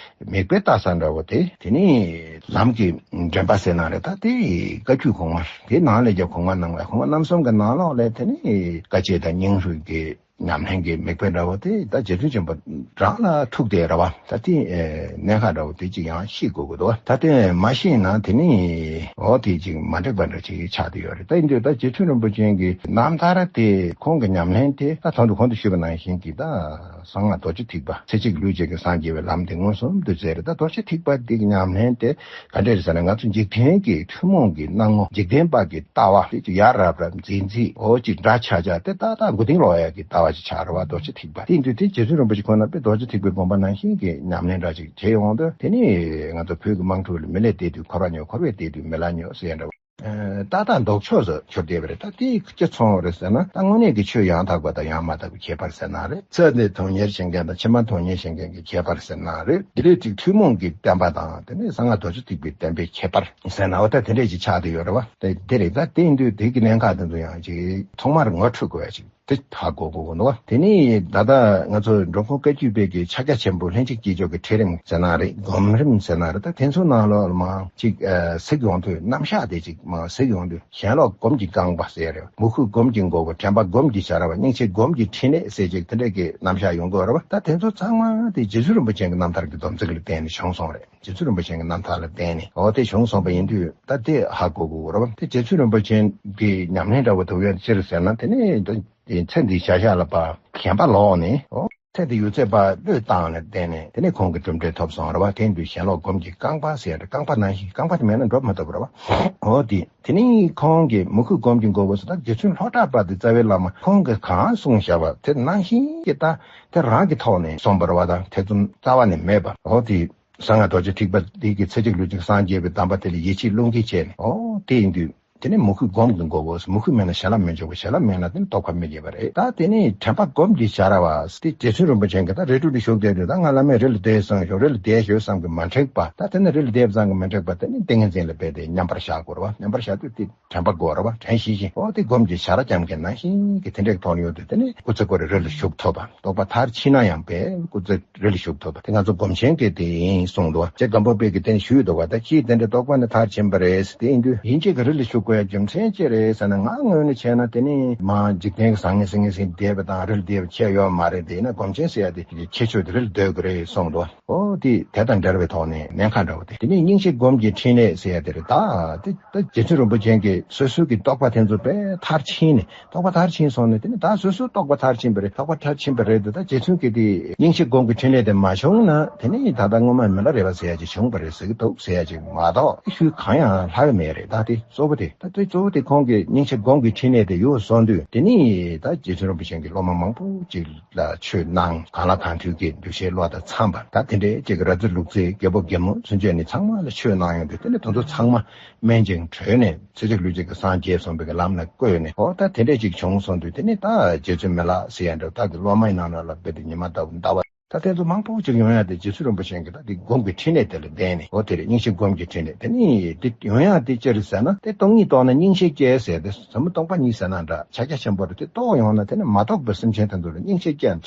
མིག་དཔེ་ལྟ་ས་འདྲ་བོ་དེ། དེ་ནི་ལམ་གྱི་འདྲེན་པ་ཟེར་ན་རེད། ད་དེ་བཀའ་བརྒྱུད་གོང་མ། དེ་ནང་ལས་ཀྱང་གོང་མ་ནང་ལ་གོང་མ་རྣམ་གསུམ་གྱི་ནང་ལོགས་ལས་དེ་ནི་དཀའ་སྤྱད་དང་སྙིང་རུས་ཀྱི་ཉམས་ལེན་གྱི་མིག་དཔེ་འདྲ་བོ་དེ་ད་རྗེ་བཙུན་ཆེན་པོ་རང་ལ་ཐུག་བསྡད་ར་བ། ད་དེ་གནད་འགག་འདྲ་བོ་དེ་ཅིག་ཡང་ཤེས་དགོས་ཀྱི་འདུག་ད་དེ་མ་ཤེས་ན་དེ་ནི་འོ་དེ་ཅིག་མ་འགྲིག་པ་འདྲ་ཅིག་ཆགས་བསྡད་ཡོད་རེད། ད་ཡིན་དུས་ད་རྗེ་བཙུན་རིན་པོ་ཆེ་གི་རྣམ་ཐར་དེ་ཁོང་གི་ཉམས་ལེན་དེ་ད་དོན་དུ་གོང་དུ་ཞུས་པ་ནང་བཞིན་གྱི་ད་གསང་སྔགས་རྡོ་རྗེ་ཐེག་པ། ཚེ་གཅིག་ལུས་གཅིག་གི་སངས་རྒྱས་པའི་ལམ་དེ་མངོན་སུམ་དུ་མཛད་རེད། ད་རྡོ་རྗེ་ཐེག་པ་འདི་གི་ཉམས་ལེན་དེ་ག་འདྲ་རེད་ཟེར་ན། ང་ཚོ་འཇིག་རྟེན་གྱི་ཐུན་མོང་གི་སྣང་ངོ། འཇིག་རྟེན་པ་གི་ལྟ་བ་དེ་ཅིག་ཡ་རབས་རབས་མཛེས་མཛེས་འོ་ཅིག་འདྲ་ཆགས་ཆགས་དེ་ཏག་ཏག་མགོ་རྟིང་སློག་ཡ་གི་ལྟ་བ་ཅིག་ཆགས་རེད་བ། རྡོ་རྗེ་ཐེག་པ་དེ་ཡིན་དུས་དེ་རྗེ་བཙུན་རིན་པོ་ཆེ་ཁོང་རྣམ་པས་རྡོ་རྗེ་ཐེག་པའི་དགོངས་པ་ནང་བཞིན་གྱི་ཉམས་ལེན་འདྲ་ཅིག་བྱས་ཡོང་དུས། དེ་ནི་ང་ཚོ་བོད་ཀྱི་དམངས་ཁྲོད་ལ་མི་ལས་འདས་དུས་འཁོར་བ་ཉོབ། འཁོར་བས་འདས་དུས་མི་ལ་ཉོབ་ཟེར་ཡ་འདྲ་བོ། ཏག་ཏག་ལྡོག་ཕྱོགས་སུ་གྱུར་བསྡད་པ་རེད། ད་དེ་ཅི་མཚོན་རེད་ཟེར་ན། ད་དངོས་གནས་ཀྱི་ཆོས་ཡང་དག་པ་དང་ཡང་མ་དག་པའི་ཁྱད་པར་ཟེར་ན་རེད། ཚེ་འདི་དོན་གཉེར་བྱེད་མཁན་དང་ཕྱི་མ་དོན་གཉེར་བྱེད་མཁན་གྱི་ཁྱད་པར་ཟེར་ན་རེད། དེ་རེད། ཅིག་ཐུན་མོང་གི་བསྟན་པ་དང་དེ་ནས་གསང་སྔགས་རྡོ་རྗེ་ཐེག་པའི་བསྟན་པའི་ཁྱད་པར་ཟེར་ན། འོ་ད་དེ་འདྲས་ཅིག་ཆགས་བསྡད་ཡོད་རེད་བ། དེ་དེ་རེད། ད་དེ་ཡིན་དུས་དེ་གི་གནད་འགག་དེ་ཚོ་ཡང་ཅིག་ཐོག་མར་ངོ་འཕྲོད་དགོས་ཡ་ཅིག་དེ་ཧ་གོ་དགོས་ཀྱི་འདུག་བ། དེ་ནས་ད་ལྟ་ང་ཚོ་འགྲོ་མགོན་བཀའ་བརྒྱུད་པའི་གི་ཕྱག་རྒྱ་ཆེན་པོ་ལྷན་ཅིག་སྐྱེས་མཆོག་གི་ཁྲིད་རིམ་ཟེར་ན་རེད། སྒོམ་རིམ་ཟེར་ན་རེད། ད་དེ་ཚོ་ནང་ལོགས་ལ་མར་ཅིག་གཟིགས་ཡོང་དུས། རྣམ་གཞག་དེ་ཅིག་མར་གཟིགས་ཡོང་དུས། ཞེན་ལོག་སྒོམ་གྱི་རྐང་པ་ཟེར་རེད། མོས་གུས་སྒོམ་གྱི་མགོ་བོ། དྲན་པ་སྒོམ་གྱི་བྱ་ར་བ། སྙིང་རྗེ་སྒོམ་གྱི་ཕྲིན་ལས་ཟེར་ཅིག་དེ་འདྲ་གི་རྣམ་གཞག་ཡོང་གི་ཡོད་རེད་བ། ད་དེ་ཚོ་ཚང་མ་དེ་རྗེ་བཙུན་རིན་པོ་ཆེ་གི་རྣམ་ཐར་གྱི་སྡོམ་ཚིག་ལ་བརྟེན་ནས་བྱུང་སོང་རེད། རྗེ་བཙུན་རིན་པོ་ཆེ་གི་རྣམ་ཐར་ལ་བརྟེན་ནས་འོ་དེ་བྱུང་སོང་བ་ཡིན་དུས། ད་དེ་ཧ་གོ་དགོས་རེད་བ། དེ་རྗེ་བཙུན་རིན་པོ་ཆེ་གི་ཉམས་ལེན་འདྲ་བོ་དེ་ཡོད་ཅི་རེད་ཟེར་ན། དེ་ནི་ད་དེ་ཚེ་འདིའི་བྱ་གཞག་ལ་ཕར་ཞེན་པ་ལོག་ནས། འོ་ཚེ་འདི་ཡོད་ཚད་ཕར་བློས་བཏང་ནས་བསྡད་ནས། དེ་ནས་ཁོང་གི་གྲུབ་འབྲས་ཐོབ་སོང་རེད་བ། དེ་ཡིན་དུས་ཞེན་ལོག་སྒོམ་གྱི་རྐང་པ་ཟེར་ཡ་རེད། རྐང་པ་ནང་བཞིན། རྐང་པ་དེ་མེད་ན་འགྲོ་མི་ཐུབ་རེད་བ། འོ་དེ། དེ་ནི་ཁོང་གིས་མོས་གུས་སྒོམ་གྱི་མགོ་བོ་ཟེར། ད་རྗེ་བཙུན་ལྷོ་བྲག་པ་དེ་རྩ་བའི་བླ་མ་ཁོང་གིས་གང་གསུངས་བཞག་པ་དེ་ནང་བཞིན་གྱི་ད་དེ་རང་གི་ཐོག་ནས་གསུངས་པ་རེད་བ། ད་ཐེ་ཚོམ་རྩ་བ་ནས་མེད་པ། འོ་དེ་གསང་སྔགས་རྡོ་རྗེ་ཐེག་པ་འདི་གི་ཚེ་གཅིག་ལུས་གཅིག་སངས་རྒྱས་པའི་གདམས་པ་དེ་ལ་ཡིད་ཆེས་བློས་འགེལ་བྱས་ནས། འོ་དེ་ཡིན་དུས་དེ་ནི་མོས་གུས་སྒོམ་གྱི་མགོ་བོ། མོས་གུས་མེད་ན་བྱིན་རླབས་མི་འཇུག་པ། བྱིན་རླབས་མེད་ན་དེ་ནི་རྟོགས་པ་མི་རྒྱས་པ་རེད། ད་དེ་ནས་དྲན་པ་སྒོམ་གྱི་བྱ་ར་བ་དེ་རྗེ་བཙུན་རིན་པོ་ཆེ་གིས་ད་རི་ཁྲོད་དུ་བཞུགས་བསྡད་དུས། ད་ང་བླ་མས་རི་ལ་བསྡད་བསམ་ཞིང་། རི་ལ་བསྡད་ཞོར་བསམ་གྱིས་མ་ཁྲེགས་པ། ད་དེ་ནི་རི་ལ་བསྡད་བསམ་གྱིས་མ་ཁྲེགས་པ་དེ་ནི་ཏིང་ངེ་འཛིན་ལ་འབད་དེ་མཉམ་པར་བཞག་དགོས་རེད་བ། མཉམ་པར་བཞག་དུས་དེ་དྲན་པ་དགོས་རེད་བ། དྲན་ཤེས་བཞིན། འོ་དེ་སྒོམ་གྱི་བྱ་ར་རྐྱང་གི་ནང་བཞིན་གྱི་དེ་འདྲའི་ཐོག་ནས་ཡོད་དུས། དེ་ནི་སྐུ་ཚེ་ཁོ་རང་རི་ལ་བཞུགས་ཐུབ་པ། རྟོགས་པ་མཐར་ཕྱིན་ན་ཡང་དཔེ་སྐུ་ཚེ་རི་ལ་བཞུགས་ཐུབ་པ་དེ་ང་ཚོ་སྒོམ་ཆེན་གྱིས་དེ་ཡིན་གསུངས་འདུག་བ། རྗེ་སྒམ་པོ་པས་ཀྱིས་དེ་ནས་ཞུས་འདུག་བ། ད་ཁྱེད་དེ་འདྲའི་རྟོགས་པ་ནི་མཐར་ཕྱིན་པ་རེད། དེ་ཡིན་དུས་ཡིན་གཅིག་གི་རི་ལ་བཞུགས་དགོས། རྒྱུ་མཚན་ཅི་རེད་ཟེར་ན། ང་ངོས་ནས་བྱས་ན་དེ་ནི་མ་འཇིག་རྟེན་གྱི་བཟང་ངན་ཟིང་ངན་ཟིང་བསྡད་པ་དང་རིལ་བསྡད་པ་ཁྱད་ཡོད་མ་རེད། དེ་ཡིན་ན་སྒོམ་ཆེན་ཟེར་ཡ་དེ་ཁྱད་ཆོས་དེ་རིལ་སྡོད་དགོས་རེད་གསུངས་འདུག་འོ་དེ་དེ་དང་འབྲེལ་བའི་ཐོག་ནས་ནན་ཁ་འདྲ་བོ་དེ། དེ་ནི་སྙིང་རྗེ་སྒོམ་གྱི་ཕྲིན་ལས་ཟེར་ཡ་དེ་རེད། ད་དེ་ད་རྗེ་བཙུན་རིན་པོ་ཆེ་གིས་སོ་སོའི་གི་རྟོག་པ་དེ་ཚོ་དཔེ་མཐར་ཕྱིན་ནས། རྟོག་པ་མཐར་ཕྱིན་སོང་ནས་དེ་ནི་ད་སོ་སོའི་རྟོག་པ་མཐར་ཕྱིན་པ་རེད། རྟོག་པ་མཐར་ཕྱིན་པ་རེད་དེ། ད་རྗེ་བཙུན་གྱི་དེ་སྙིང་རྗེ་སྒོམ་གྱི་ཕྲིན་ལས་དེ་མ་བྱུང་ན་དེ་ནི་ད་ལྟ་སྔོན་མ་མི་ལ་རས་པ་ཟེར་ཡ་ཅིག་བྱུང་བ་རེད་ཟེར་གྱི་འདུག་ཟེར་ཡ་ཅིག་མ་གཏོགས་ཤུལ་གང་ཡང་ལྷག་གི་མེད་རེད། ད་དེ་གཙོ་བོ་དེ། ད་དེ་གཙོ་བོ་དེ་ཁོང་གི་སྙིང་རྗེ་སྒོམ་གྱི་ཕྲིན་ལས་དེ་ཡོད་སོང་དུས་དེ་ནི་ད་རྗེ་བཙུན་རིན་པོ་ཆེ་གི་སློབ་མ་མང་པོ་ཅིག་ལ་ཆོས་གནང་། གང་ལ་གང་འདུལ་གྱི་གདུལ་བྱའི་བློ་དང་འཚམས་པར། ད་དེ་འདྲའི་ཅིག་ར་རྫི་ལུག་རྫི་རྒད་པོ་རྒད་མོ་ཚུན་ཆད་ནས་ཚང་མ་ལ་ཆོས་གནང་ཡོང་དུས་དེ་ནི་དེ་ཚོ་ཚང་མ་སྨན་ཅིང་གྲོལ་ནས་ཚེ་གཅིག་ལུས་གཅིག་གི་སངས་རྒྱས་གསུངས་པའི་གི་ལམ་ལ་བཀོད་ནས། འོ་ད་དེ་འདྲས་ཅིག་བྱུང་སོང་དུས་དེ་ནི་ད་རྗེ་བཙུན་མི་ལ་ཟེར་ཡ་འདྲ་བོ་ད་དེ་སློབ་མའི་ནང་ན་ལ་དཔེ་དེ་ཉི་མ་ལྟ་བུ་ཟླ་བ། ད་དེ་ཚོ་མང་པོ་ཅིག་ཡོང་ཡ་དེ་རྗེ་བཙུན་རིན་པོ་ཆེ་གི་ད་དེ་སྒོམ་གྱི་ཕྲིན་ལས་དེ་ལ་བརྟེན་ནས། འོ་དེ་རེད། སྙིང་རྗེ་སྒོམ་གྱི་ཕྲིན་ལས་དེ་ནི་དེ་ཡོང་ཡ་དེ་ཅི་རེད་ཟེར་ན། དེ་སྟོང་ཉིད་རྟོགས་ན་སྙིང་རྗེ་སྐྱེ་ཟེར་དེ་ཟབ་མོ་སྟོང་པ་ཉིད་ཟེར་ན་འདྲ་ཕྱག་རྒྱ་ཆེན་པོ་རེད། དེ་རྟོགས་ཡོང་ན་དེ་ནི་མ་རྟོགས་པའི་སེམས་ཅན་དེ་ཚོ་ལ་སྙིང་རྗེ་སྐྱེ།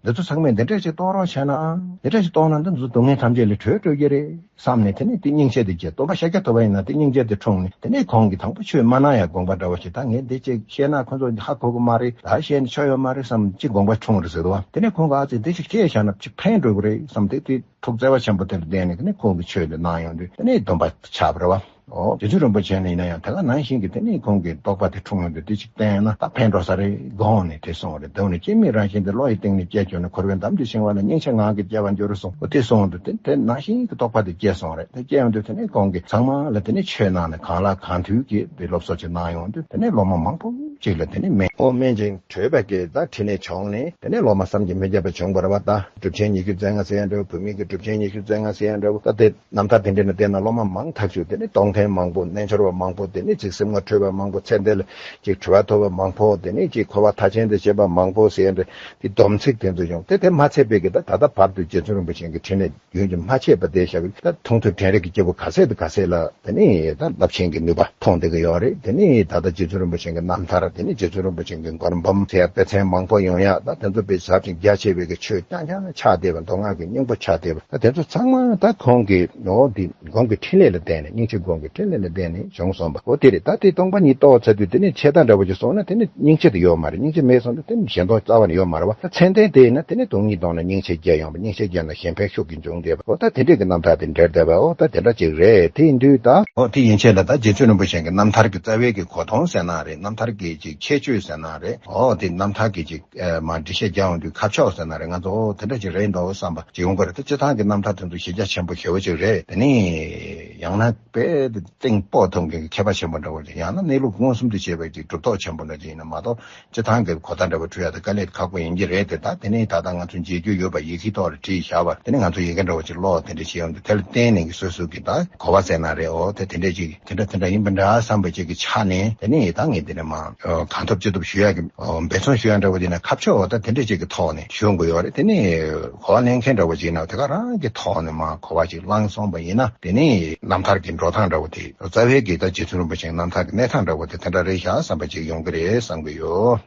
འདི་ཚོ་ཚང་མས་འདི་འདྲ་ཞིག་རྟོགས་རོགས་བྱས་ན་ཨང་། འདི་འདྲ་ཞིག་རྟོགས་ན་འདི་ཚོ་སྡུག་བསྔལ་ཐམས་ཅད་ལས་གྲོལ་འགྲོ་གི་རེད་བསམ་ནས་དེ་ནས་དེ་སྙིང་རྗེ་དེ་སྐྱེས། སྟོན་པ་ཤཱཀྱ་ཐུབ་པ་ཡིན་ན་དེ་སྙིང་རྗེ་དེ་འཁྲུངས་ནས་དེ་ནས་ཁོང་གིས་དང་པོ་ཆོས་མ་གནང་ཡ་དགོངས་པ་འདྲ་བོ་ཞིག་ད་ངས་འདི་ཅིག་བཤད་ན་ཁོ་ཚོ་ཧ་གོ་གི་མ་རེད། ད་བཤད་ན་ཆོ་ཡོད་མ་རེད་བསམ་ཅིག་དགོངས་པ་འཁྲུངས་རེད་ཟེར་དུས་བ། དེ་ནས་ཁོང་གིས་ཨ་ཙི་འདི་ཅིག་བཤད་བཞག་ན་ཅིག་ཕན་འགྲོ་གི་རེད་བསམ་སྟེ་དེ་ཐུགས་བརྩེ་བ་ཆེན་པོ་དེ་ལ་བརྟེན་ནས་དེ་ནས་ཁོང་གིས་ཆོས་དེ་གནང་ཡོང་དུས་དེ་ནས་སྡོམ་པ་ཆགས་པ་རེད་བ། ཨོ། རྗེ་བཙུན་རིན་པོ་ཆེ་ནི་ཡིན་ན་ཡང་དེ་ག་ནང་བཞིན་གྱི་དེ་ནས་ཁོང་གི་རྟོགས་པ་དེ་འཁྲུངས་ཡོང་དུས་དེ་ཅིག་བསྟན་ན་ད་ཕན་འགྲོ་ས་རེད་དགོངས་ནས་དེ་གསུངས་པ་རེད། གདོད་ནས་སྐྱེ་མེད་རང་བཞིན་དེ་བློ་ཡི་གཏིང་ནས་སྐྱེས་བྱུང་ནས། འཁོར་བའི་འདམ་གྱི་ཤིང་བ་ལ། སྙིང་རྗེ་ངང་གིས་སྐྱེ་བར་འགྱུར་གསུངས། ཨོ་དེ་གསུངས་དུས་དེ་དེ་ནང་བཞིན་གྱི་རྟོགས་པ་དེ་སྐྱེས་སོང་རེད། དེ་སྐྱེས་ཡོང་དུས་དེ་ནས་ཁོང་གིས་ཚང་མ་ལ་དེ་ནས་ཆོས་གནང་ནས་གང་ལ་གང་འདུལ་གྱི་དེ་སློབ་གསོ་ཅིག་གནང་ཡོང་དུས་དེ་ནས་སློབ་མ་མང་པོ་ཅིག་ལ་དེ་ནས་སྨན། ཨོ་སྨན་ཅིང་གྲོལ་བ་གི་ད་ཕྲིན་ལས་བྱུང་ནས་དེ་ནས་སློབ་མ་བསམ་གྱིས་མི་ཁྱབ་པ་བྱུང་བ་རེད་བ། ད་གྲུབ་ཆེན་ཉི་ཤུ་རྩ་ལྔ་ཟེར་ཡ་འདྲ་བོ། བུད་མེད་ཀྱི་གྲུབ་ཆེན་ཉི་ཤུ་རྩ་ལྔ་ཟེར་ཡ་འདྲ་བོ། ད་དེ་རྣམ་ཐར་དེ་འདྲའི་ནང་བལྟས་ན་སློབ་མ་མང་ཐག་ཆོད། དེ་ནི་གཏོང་མཁན་མང་པོ། རྣལ་འབྱོར་པ་མང་པོ། དེ་ནི་ཅིག་སེམས་ངོ་འཕྲོད་པ་མང་པོ། ཚེ་འདི་ལ་ཅིག་གྲོལ་བ་ཐོབ་པ་མང་པོ། དེ་ནི་ཅིག་འཁོར་བ་མཐའ་ཅན་དུ་སྐྱེས་པ་མང་པོ་ཟེར་ཡ་འདྲ་དེ་སྡོམ་ཚིག་དེ་ཚོ་ཡོང་། དེ་དེ་མ་ཚད་པའི་གི་ད་ད་ལྟ་བར་དུ་རྗེ་བཙུན་རིན་པོ་ཆེ་གི་ཕྲིན་ལས་རྒྱུན་གྱི་མ་ཆད་པ་དེ་བཞག་གི་ད་མཐོང་ཐོས་དྲན་རེག་གི་སྐྱེས་བུ་ག་ཚད་དང་ག་ཚད་ལ་དེ་ནི་ད་རླབས་ཆེན་གྱི་ནུས་པ་མཐོང་བསྡད་ཀྱི་ཡོད་རེད། དེ་ནི་ད་ལྟ་རྗེ་བཙུན་རིན་པོ་ཆེ་གི་རྣམ་ཐར། དེ་ནི་རྗེ་བཙུན་རིན་པོ་ཆེ་གི་མགུར་འབུམ་ཟེར་ཡ་དཔེ་མཚོན་མང་པོ་ཡོང་ཡ། ད་དེ་ཚོ་དཔེ་ཟབ་ཅིང་རྒྱ་ཆེ་བའི་གི་ཆོས་རྐྱང་རྐྱང་ཆགས་བསྡད་པ། མདོ་སྔགས་ཀྱི་སྙིང་པོ་ཆགས་བསྡད་པ། ད་དེ་ཚོ་ཚང་མ་ད་ཁོང་གི་ནོ་འདི་སྒོམ་གྱི་ཕྲིན་ལས་ལ་བརྟེན་ནས། སྙིང་རྗེ་སྒོམ་གྱི་ཕྲིན་ལས་ལ་བརྟེན་ནས་བྱུང་སོང་བ། འོ་དེ་རེད། ད་དེ་སྟོང་པ་ཉིད་རྟོགས་ཚར་དུས་དེ་ནི་ཆད་ལྟ་འདྲ་བོ་ཅིག་སོང་ན་དེ་ནི་སྙིང་རྗེ་དེ་ཡོད་མ་རེད། སྙིང་རྗེ་མེད་སོང་དུས་དེ་ནི་གཞན་སྟོང་རྩ་བ་ནས་ཡོད་མ་རེད་བ། ད་མཚན་ལྡན་དེ་ཡིན་ན་དེ་ནི་སྟོང་ཉིད་རྟོགས་ན་སྙིང་རྗེ་རྒྱས་ཡོང་བ། སྙིང་རྗེ་རྒྱས་ན་གཞན་ཕན་ཤུགས་ཀྱིས་འབྱུང་བསྡད་པ། འོ་ད་དེ་འདྲས་ཀྱི་རྣམ་ཐར་དེ་འབྲེལ་བསྡད་པ། འོ་ད་དེ་འདྲ་ཅིག་རེད། དེ་ཡིན་དུས་ད། འོ་དེ་ཡན་ཆད་ལ་ད་རྗེ་བཙུན་རིན་པོ་ཆེ་གི་རྣམ་ཐར་གྱི་རྩ་བའི་གི་གོ་དོན་ཟེར་ན་རེད། རྣམ་ཐར་གྱི་ཅིག་ཁྱད་ཆོས་ཟེར་ན་རེད། འོ་དེ་རྣམ་ཐར་གྱི་ཅིག་ཨ་མ་འགྲེལ་བཤད་རྒྱག་ཡོང་དུས་ཁ་ཕྱོགས་ཟེར་ན་རེད། ང་ཚོ་འོ་དེ་འདྲ་ཅིག་རེད་འདུག་བསམ་པ་ཅིག་ཡོང་གི་རེད། ད་སྤྱིར་བཏང་གི་རྣམ་ཐར་དེ་ཚོ་གཞི་རྒྱ་ཆེན་པོ་ཞེ་པོ་ཅིག་རེད། དེ་ནི་ཡང་ན་དཔེ་གཏིང་དཔོག་ཐུབ་མཁན་གྱི་མཁས་པ་ཆེན་པོ་འདྲ་བོ་ཅིག་ཡང་ན་གནས་ལུགས་མངོན་སུམ་དུ་བྱས་པའི་ཅིག་གྲུབ་ཐོབ་ཆེན་པོ་འདྲ་ཅིག་ཡིན་ན་མ་གཏོགས། སྤྱིར་བཏང་གི་གོ་བརྡ་འདྲ་བོ་འཕྲོད་ཡ་དེ་དཀའ་ལས་ཁག་པོ་ཡིན་གྱི་རེད་དེ། ད་དེ་ནས་ད་ལྟ་ང་ཚོ་མཇལ་རྒྱུ་ཡོད་པ་ཡི་གེའི་ཐོག་ལ་བྲིས་བཞག་པ་དེ་ནས་ང་ཚོ་ཡི་གེ་འདྲ་བོ་ཅིག་ཀློག་དེ་འདྲ་བྱེད་ཡོང་དུས་དེ་ལ་བརྟེན་ནས་ཀྱི་སོ་སོ་གི་ད་གོ་བ་ཟེར་ན་རེད། འོ་དེ་དེ་འདྲ་ཅིག་དེ་འདྲ་དེ་འདྲ་ཡིན་པ་འདྲ་བསམ་པ་ཅིག་གི་ཆ་ནས་དེ་ནས་ད་ངས་དེ་ནས་མ་གང་ཐུབ་ཅི་ཐུབ་ཞུ་ཡ་གི་འབད་བརྩོན་ཞུ་ཡ་འདྲ་བོ་དེ་ན་ཁ་ཕྱོགས་འོ་ད་དེ་འདྲ་ཅིག་གི་ཐོག་ནས་ཞུ་དགོས་ཡོད་རེད། དེ་ནས་གོ་བ་ལེན་མཁན་འདྲ་བོ་ཅིག་ན་དེ་ག་རང་གི་ཐོག་ནས་མ་གོ་བ་ཅིག་བླངས་སོང་བ་ཡིན་ན་དེ་ནས་རྣམ་ཐར་གྱི་འགྲོ་སྟངས་འདྲ་བོ་དེ་རྩ་བའི་གི་ད་རྗེ་བཙུན་རིན་པོ་ཆེའི་རྣམ་ཐར་གྱི་གནས་སྟངས་འདྲ་བོ་དེ་དེ་འདྲ་རེད་ཤག་བསམ་པ་ཅིག་ཡོང་གི་རེད་བསམ་གི་ཡོད།